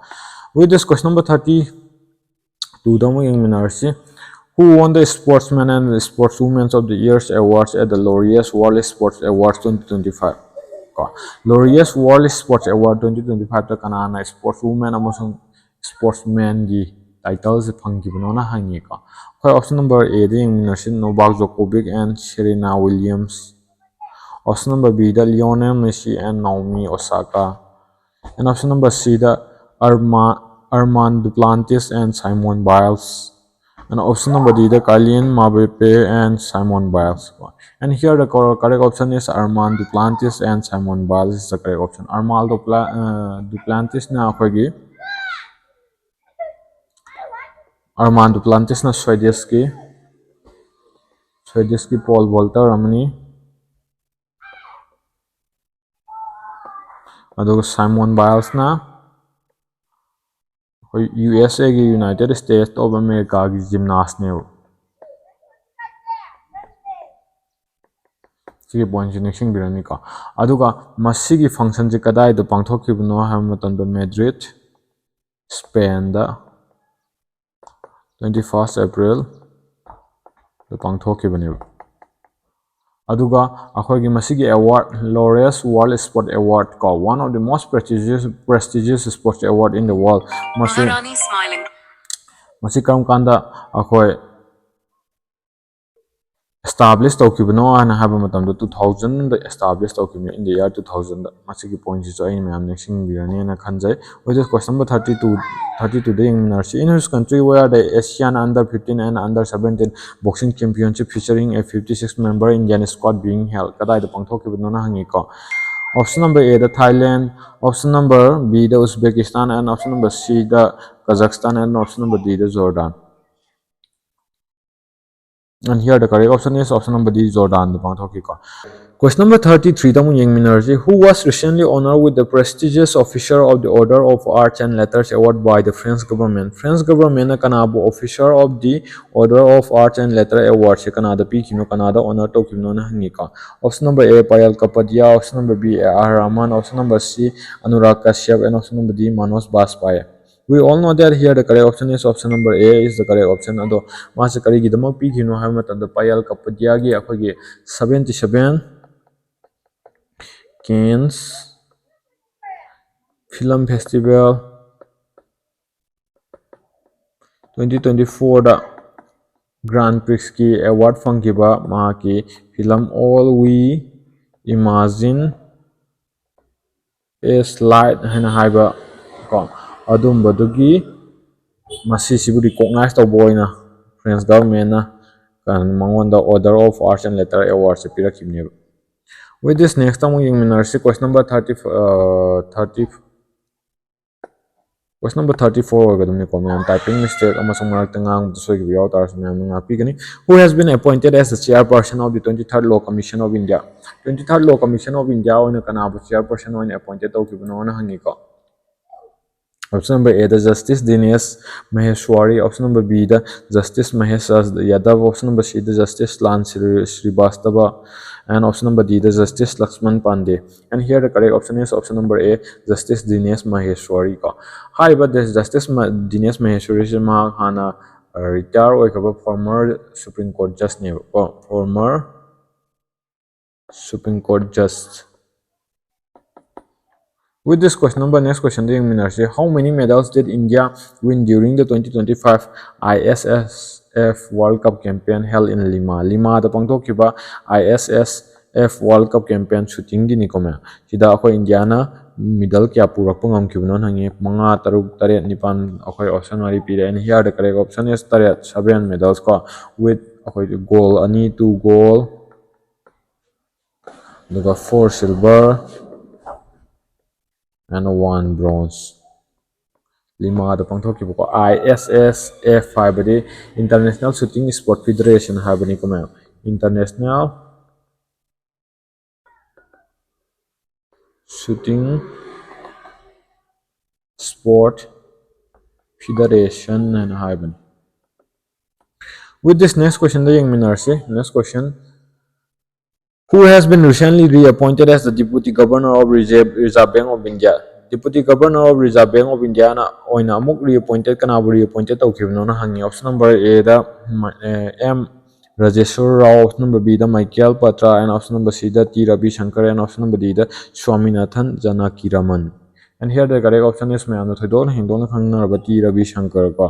With this, question number thirty-twoꯗ ꯑꯃꯨꯛ ꯌꯦꯡꯃꯤꯟꯅꯔꯁꯤ꯫ Who won the Sportsman and Sportswoman of the Year awards at the Laureus World Sports Awards twenty twenty-five? ꯀꯣ, Laureus World Sports Award twenty twenty-fiveꯇ ꯀꯅꯥꯅ Sportswoman ꯑꯃꯁꯨꯡ Sportsmanꯒꯤ titleꯁꯦ ꯐꯪꯈꯤꯕꯅꯣꯅ ꯍꯪꯉꯤꯀꯣ꯫ ꯑꯩꯈꯣꯏ option number Aꯗ ꯌꯦꯡꯃꯤꯟꯅꯔꯁꯤ, Novak Djokovic and Serena Williams꯫ Option number Bꯗ Lionel Messi and Naomi Osaka꯫ And option number Cꯗ Arma-, Armand Duplantis and Simone Biles. And option number D, the Kylian Mbappe and Simone Biles. And here the cor- correct option is Armand Duplantis and Simone Biles is the correct option. Armand Dupla- uh, Duplantis ꯅ ꯑꯩꯈꯣꯏꯒꯤ Armand Duplantis ꯅ Swedish ꯀꯤ Swedish ꯀꯤ pole vaulter ꯑꯃꯅꯤ꯫ ꯑꯗꯨꯒ Simone Biles ꯅ ꯑꯩꯈꯣꯏ U S ꯑꯦꯒꯤ, United States of America ꯒꯤ gymnast ꯅꯦꯕ꯫ ꯁꯤꯒꯤ point ꯁꯤ ꯅꯤꯡꯁꯤꯡꯕꯤꯔꯅꯤꯀꯣ꯫ ꯑꯗꯨꯒ ꯃꯁꯤꯒꯤ function ꯁꯤ ꯀꯗꯥꯏꯗ ꯄꯥꯡꯊꯣꯛꯈꯤꯕꯅꯣ ꯍꯥꯏꯕ ꯃꯇꯝꯗ Madrid, Spain ꯗ twenty first April ꯗ ꯄꯥꯡꯊꯣꯛꯈꯤꯕꯅꯦꯕ꯫ ꯑꯗꯨꯒ ꯑꯩꯈꯣꯏꯒꯤ ꯃꯁꯤꯒꯤ award, Laureus World Sport Award ꯀꯣ, one of the most prestigious, prestigious sports award in the world꯫ ꯃꯁꯤ, Maharani smiling. ꯃꯁꯤ ꯀꯔꯝ ꯀꯥꯟꯗ ꯑꯩꯈꯣꯏ establish ꯇꯧꯈꯤꯕꯅꯣ ꯍꯥꯏꯅ ꯍꯥꯏꯕ ꯃꯇꯝꯗ two thousand ꯗ establish ꯇꯧꯈꯤꯕꯅꯤ, in the year two thousand ꯗ꯫ ꯃꯁꯤꯒꯤ point ꯁꯤꯁꯨ ꯑꯩꯅ ꯃꯌꯥꯝ ꯅꯤꯡꯁꯤꯡꯕꯤꯔꯅꯤꯅ ꯈꯟꯖꯩ꯫ With this question number thirty two, thirty two the ꯌꯦꯡꯃꯤꯟꯅꯔꯁꯤ꯫ In which country were the Asian under fifteen and under seventeen boxing championship featuring a fifty six member Indian squad being held? ꯀꯗꯥꯏꯗ ꯄꯥꯡꯊꯣꯛꯈꯤꯕꯅꯣꯅ ꯍꯪꯉꯤꯀꯣ꯫ Option number A the Thailand, option number B the Uzbekistan, and option number C the Kazakhstan, and option number D the Jordan꯫ And here the correct option is option number D, Jordan the ꯄꯥꯡꯊꯣꯛꯈꯤꯀꯣ꯫ Question number thirty three ꯗ ꯑꯃꯨꯛ ꯌꯦꯡꯃꯤꯟꯅꯔꯁꯤ꯫ Who was recently honored with the prestigious Officer of the Order of Arts and Letters Award by the French government? French government ꯅ ꯀꯅꯥꯕꯨ Officer of the Order of Arts and Letters Award ꯁꯦ ꯀꯅꯥꯗ ꯄꯤꯈꯤꯕꯅꯣ, ꯀꯅꯥꯗ honor ꯇꯧꯈꯤꯕꯅꯣꯅ ꯍꯪꯉꯤꯀꯣ꯫ Option number A, Payal Kapadia, option number B, A R Rahman, option number C, Anurag Kashyap, and option number D, Manoj Bajpayee. We all know that here the correct option is option number A is the correct option. ꯑꯗꯣ ꯃꯥꯁꯦ ꯀꯔꯤꯒꯤꯗꯃꯛ ꯄꯤꯈꯤꯕꯅꯣ ꯍꯥꯏꯕ ꯃꯇꯝꯗ Payal Kapadia ꯒꯤ ꯑꯩꯈꯣꯏꯒꯤ seventy seven Cannes Film Festival twenty twenty four ꯗ Grand Prix ꯀꯤ award ꯐꯪꯈꯤꯕ ꯃꯍꯥꯛꯀꯤ film All We Imagine Is Light ꯍꯥꯏꯅ ꯍꯥꯏꯕ ꯀꯣ, ꯑꯗꯨꯝꯕꯗꯨꯒꯤ ꯃꯁꯤꯁꯤꯕꯨ recognize ꯇꯧꯕ ꯑꯣꯏꯅ French government ꯅ ꯀꯩꯅꯣ ꯃꯉꯣꯟꯗ Order of Arts and Letters Award say ꯄꯤꯔꯛꯈꯤꯕꯅꯦꯕ꯫ With this, next ꯑꯃꯨꯛ ꯌꯦꯡꯃꯤꯟꯅꯔꯁꯤ꯫ Question number thirty, thirty, question number thirty four ꯑꯣꯏꯒꯗꯕꯅꯤꯀꯣ ꯃꯌꯥꯝ꯫ Typing mistake ꯑꯃꯁꯨꯡ ꯃꯔꯛꯇ ꯉꯥꯡꯕꯗ ꯁꯣꯏꯈꯤꯕ ꯌꯥꯎ ꯇꯥꯔꯁꯨ ꯃꯌꯥꯝꯅ ꯉꯥꯛꯄꯤꯒꯅꯤ꯫ Who has been appointed as the chairperson of the twenty third Law Commission of India? Twenty third Law Commission of India ꯑꯣꯏꯅ ꯀꯅꯥꯕꯨ chairperson ꯑꯣꯏꯅ appointed ꯇꯧꯈꯤꯕꯅꯣꯅ ꯍꯪꯉꯤꯀꯣ꯫ Option number A the Justice Dinesh Maheshwari, option number B the Justice Mahesh Raj Yadav, option number C the Justice Lan Sri-, Srivastava, and option number D the Justice Lakshman Pandey. And here the correct option is option number A, Justice Dinesh Maheshwari ꯀꯣ꯫ ꯍꯥꯏꯔꯤꯕ Justice Dinesh Maheshwari ꯁꯤ ꯃꯍꯥꯛ ꯍꯥꯟꯅ retire ꯑꯣꯏꯈ꯭ꯔꯕ former Supreme Court judge ꯅꯦꯕꯀꯣ꯫ Former Supreme Court judge. With this question number, next question the ꯌꯦꯡꯃꯤꯟꯅꯔꯁꯤ꯫ How many medals did India win during the twenty twenty-five I S S F World Cup campaign held in Lima? ꯂꯤꯃꯥꯗ ꯄꯥꯡꯊꯣꯛꯈꯤꯕ I S S F World Cup campaign shooting ꯒꯤꯅꯤꯀꯣ ꯃꯌꯥꯝ꯫ ꯁꯤꯗ ꯑꯩꯈꯣꯏ ꯏꯟꯗꯤꯌꯥꯅ medal ꯀꯌꯥ ꯄꯨꯔꯛꯄ ꯉꯝꯈꯤꯕꯅꯣ ꯍꯪꯉꯤ꯫ ꯃꯉꯥ, ꯇꯔꯨꯛ, ꯇꯔꯦꯠ, ꯅꯤꯄꯥꯟ ꯑꯩꯈꯣꯏ option ꯃꯔꯤ ꯄꯤꯔꯦ꯫ And here the correct option is ꯇꯔꯦꯠ, seven medals ꯀꯣ꯫ With ꯑꯩꯈꯣꯏ gold ꯑꯅꯤ, two gold, ꯑꯗꯨꯒ four silver and one bronze꯫ ꯂꯤꯃꯥꯗ ꯄꯥꯡꯊꯣꯛꯈꯤꯕꯀꯣ꯫ I S S F ꯍꯥꯏꯕꯗꯤ International Shooting Sport Federation ꯍꯥꯏꯕꯅꯤꯀꯣ ꯃꯌꯥꯝ꯫ International Shooting Sport Federation ꯍꯥꯏꯅ ꯍꯥꯏꯕꯅꯤ꯫ With this, next question the ꯌꯦꯡꯃꯤꯟꯅꯔꯁꯤ꯫ Next question. Who has been recently reappointed as the Deputy Governor of Reserve, Reserve Bank of India? Deputy Governor of Reserve Bank of India ꯅ ꯑꯣꯏꯅ ꯑꯃꯨꯛ reappointed, ꯀꯅꯥꯕꯨ reappointed ꯇꯧꯈꯤꯕꯅꯣꯅ ꯍꯪꯉꯤ꯫ Option number A ꯗ ꯃ-, ꯑꯦ, M Rajeshwar Rao, option number B the Michael Patra, and option number C the T Ravi Shankar, and option number D the Swaminathan Janakiraman꯫ And here the correct option is ꯃꯌꯥꯝꯅ ꯊꯣꯏꯗꯣꯛꯅ ꯍꯦꯟꯗꯣꯛꯅ ꯈꯪꯅꯔꯕ T Ravi Shankar ꯀꯣ꯫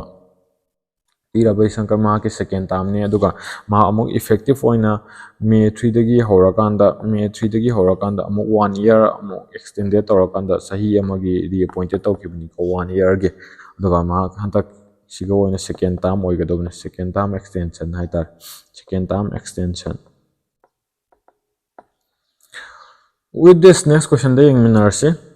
T ꯔꯕꯤꯁꯪꯀꯔ ꯃꯍꯥꯛꯀꯤ ꯁꯦꯀꯦꯟ ꯇꯥꯔꯝꯅꯤ꯫ ꯑꯗꯨꯒ ꯃꯍꯥꯛ ꯑꯃꯨꯛ effective ꯑꯣꯏꯅ ꯃꯦ ꯊ꯭ꯔꯤꯗꯒꯤ ꯍꯧꯔꯀꯥꯟꯗ ꯃꯦ ꯊ꯭ꯔꯤꯗꯒꯤ ꯍꯧꯔꯀꯥꯟꯗ ꯑꯃꯨꯛ ꯋꯥꯟ ꯏꯌꯔ ꯑꯃꯨꯛ ꯑꯦꯛꯁꯇꯦꯟꯗꯦꯠ ꯇꯧꯔꯀꯥꯟꯗ ꯆꯍꯤ ꯑꯃꯒꯤ ꯔꯤꯑꯦꯄꯣꯏꯟꯇꯦꯠ ꯇꯧꯈꯤꯕꯅꯤꯀꯣ, ꯋꯥꯟ ꯏꯌꯔꯒꯤ꯫ ꯑꯗꯨꯒ ꯃꯍꯥꯛ ꯍꯟꯗꯛ ꯁꯤꯒ ꯑꯣꯏꯅ ꯁꯦꯀꯦꯟ ꯇꯥꯔꯝ ꯑꯣꯏꯒꯗꯕꯅꯤ, ꯁꯦꯀꯦꯟ ꯇꯥꯔꯝ ꯑꯦꯛꯁꯇꯦꯟꯁꯟ ꯍꯥꯏꯇꯥꯔꯦ, second term extension. With this, next questionꯗ ꯌꯦꯡꯃꯤꯟꯅꯔꯁꯤ꯫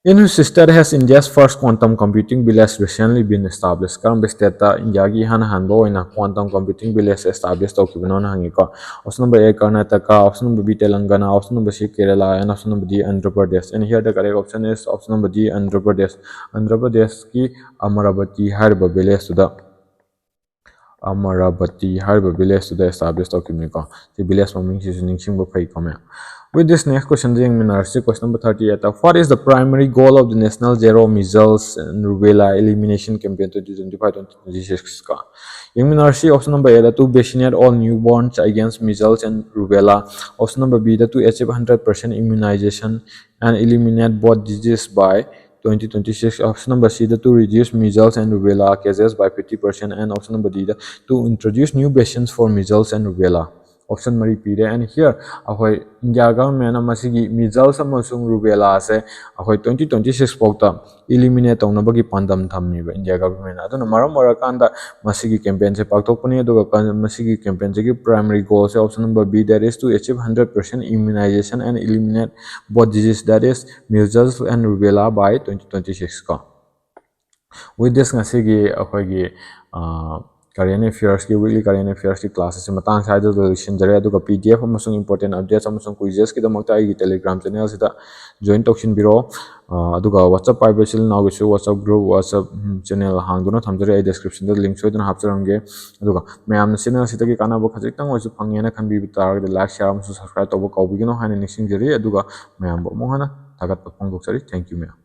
In which state has India's first quantum computing village recently been established? ꯀꯔꯝꯕ ꯁ꯭ꯇꯦꯠꯇ ꯏꯟꯗꯤꯌꯥꯒꯤ ꯏꯍꯥꯟ ꯍꯥꯟꯕ ꯑꯣꯏꯅ quantum computing village establish ꯇꯧꯈꯤꯕꯅꯣꯅ ꯍꯪꯉꯤꯀꯣ꯫ Option number A Karnataka, option number B Telangana, option number C Kerala, and option number D Andhra Pradesh. And here the correct option is option number D Andhra Pradesh. Andhra ꯄ꯭ꯔꯗꯦꯁꯀꯤ ꯑꯃꯔꯥꯕꯇꯤ ꯍꯥꯏꯔꯤꯕ ꯚꯤꯂꯦꯖꯇꯨꯗ, ꯑꯃꯔꯥꯕꯇꯤ ꯍꯥꯏꯔꯤꯕ ꯚꯤꯂꯦꯖꯇꯨꯗ establish ꯇꯧꯈꯤꯕꯅꯤꯀꯣ꯫ ꯁꯤ village ꯃꯃꯤꯡꯁꯤꯁꯨ ꯅꯤꯡꯁꯤꯡꯕ ꯐꯩꯀꯣ ꯃꯌꯥꯝ꯫ With this, next questionꯗ ꯌꯦꯡꯃꯤꯟꯅꯔꯁꯤ, question number thirty eight. What is the primary goal of the National Zero Measles and Rubella Elimination Campaign twenty twenty five twenty twenty six ꯀꯣ? ꯌꯦꯡꯃꯤꯟꯅꯔꯁꯤ, option number Aꯗ to vaccinate all newborns against measles and rubella, option number Bꯗ to achieve hundred percent immunization and eliminate both disease by twenty twenty six, option number Cꯗ to reduce measles and rubella cases by fifty percent, and option number Dꯗ to introduce new vaccines for measles and rubella. Option ꯃꯔꯤ ꯄꯤꯔꯦ꯫ And here ꯑꯩꯈꯣꯏ India ꯒꯚꯔꯟꯃꯦꯟꯅ ꯃꯁꯤꯒꯤ measles ꯑꯃꯁꯨꯡ rubella ꯑꯁꯦ ꯑꯩꯈꯣꯏ twenty twenty six ꯐꯥꯎꯇ eliminate ꯇꯧꯅꯕꯒꯤ ꯄꯥꯟꯗꯝ ꯊꯝꯃꯤꯕ ꯏꯟꯗꯤꯌꯥ ꯒꯚꯔꯟꯃꯦꯟꯅ꯫ ꯑꯗꯨꯅ ꯃꯔꯝ ꯑꯣꯏꯔꯀꯥꯟꯗ ꯃꯁꯤꯒꯤ campaignꯁꯦ ꯄꯥꯡꯊꯣꯛꯄꯅꯤ꯫ ꯑꯗꯨꯒ ꯀ-, ꯃꯁꯤꯒꯤ campaignꯁꯤꯒꯤ primary goalꯁꯦ option number B, that is to achieve hundred percent immunization and eliminate both disease, that is measles and rubella by twenty twenty six ꯀꯣ꯫ With this, ꯉꯁꯤꯒꯤ ꯑꯩꯈꯣꯏꯒꯤ, ꯑ, current affairsꯀꯤ, weekly current affairsꯀꯤ class ꯑꯁꯤ ꯃꯇꯥꯡ ꯁ꯭ꯋꯥꯏꯗ ꯂꯣꯏꯁꯤꯟꯖꯔꯦ꯫ ꯑꯗꯨꯒ P D F ꯑꯃꯁꯨꯡ important updates ꯑꯃꯁꯨꯡ quizesꯀꯤꯗꯃꯛꯇ ꯑꯩꯒꯤ Telegram channelꯁꯤꯗ join ꯇꯧꯁꯤꯟꯕꯤꯔꯣ꯫ ꯑ, ꯑꯗꯨꯒ WhatsApp ꯄꯥꯏꯕ ꯏꯆꯤꯜ ꯏꯅꯥꯎꯒꯤꯁꯨ WhatsApp group, WhatsApp, ꯎꯝ, channel ꯍꯥꯡꯗꯨꯅ ꯊꯝꯖꯔꯤ꯫ ꯑꯩ descriptionꯗ link ꯁꯣꯏꯗꯅ ꯍꯥꯞꯆꯔꯝꯒꯦ꯫ ꯑꯗꯨꯒ ꯃꯌꯥꯝꯅ channelꯁꯤꯗꯒꯤ ꯀꯥꯟꯅꯕ ꯈꯖꯤꯛꯇꯪ ꯑꯣꯏꯔꯁꯨ ꯐꯪꯉꯦꯅ ꯈꯟꯕꯤꯕ ꯇꯥꯔꯒꯗꯤ like, share ꯑꯃꯁꯨꯡ subscribe ꯇꯧꯕ ꯀꯥꯎꯕꯤꯒꯅꯨ ꯍꯥꯏꯅ ꯅꯤꯡꯁꯤꯡꯖꯔꯤ꯫ ꯑꯗꯨꯒ ꯃꯌꯥꯝꯕꯨ ꯑꯃꯨꯛ ꯍꯟꯅ ꯊꯥꯒꯠꯄ ꯐꯣꯡꯗꯣꯛꯆꯔꯤ꯫ Thank you ꯃꯌꯥꯝ꯫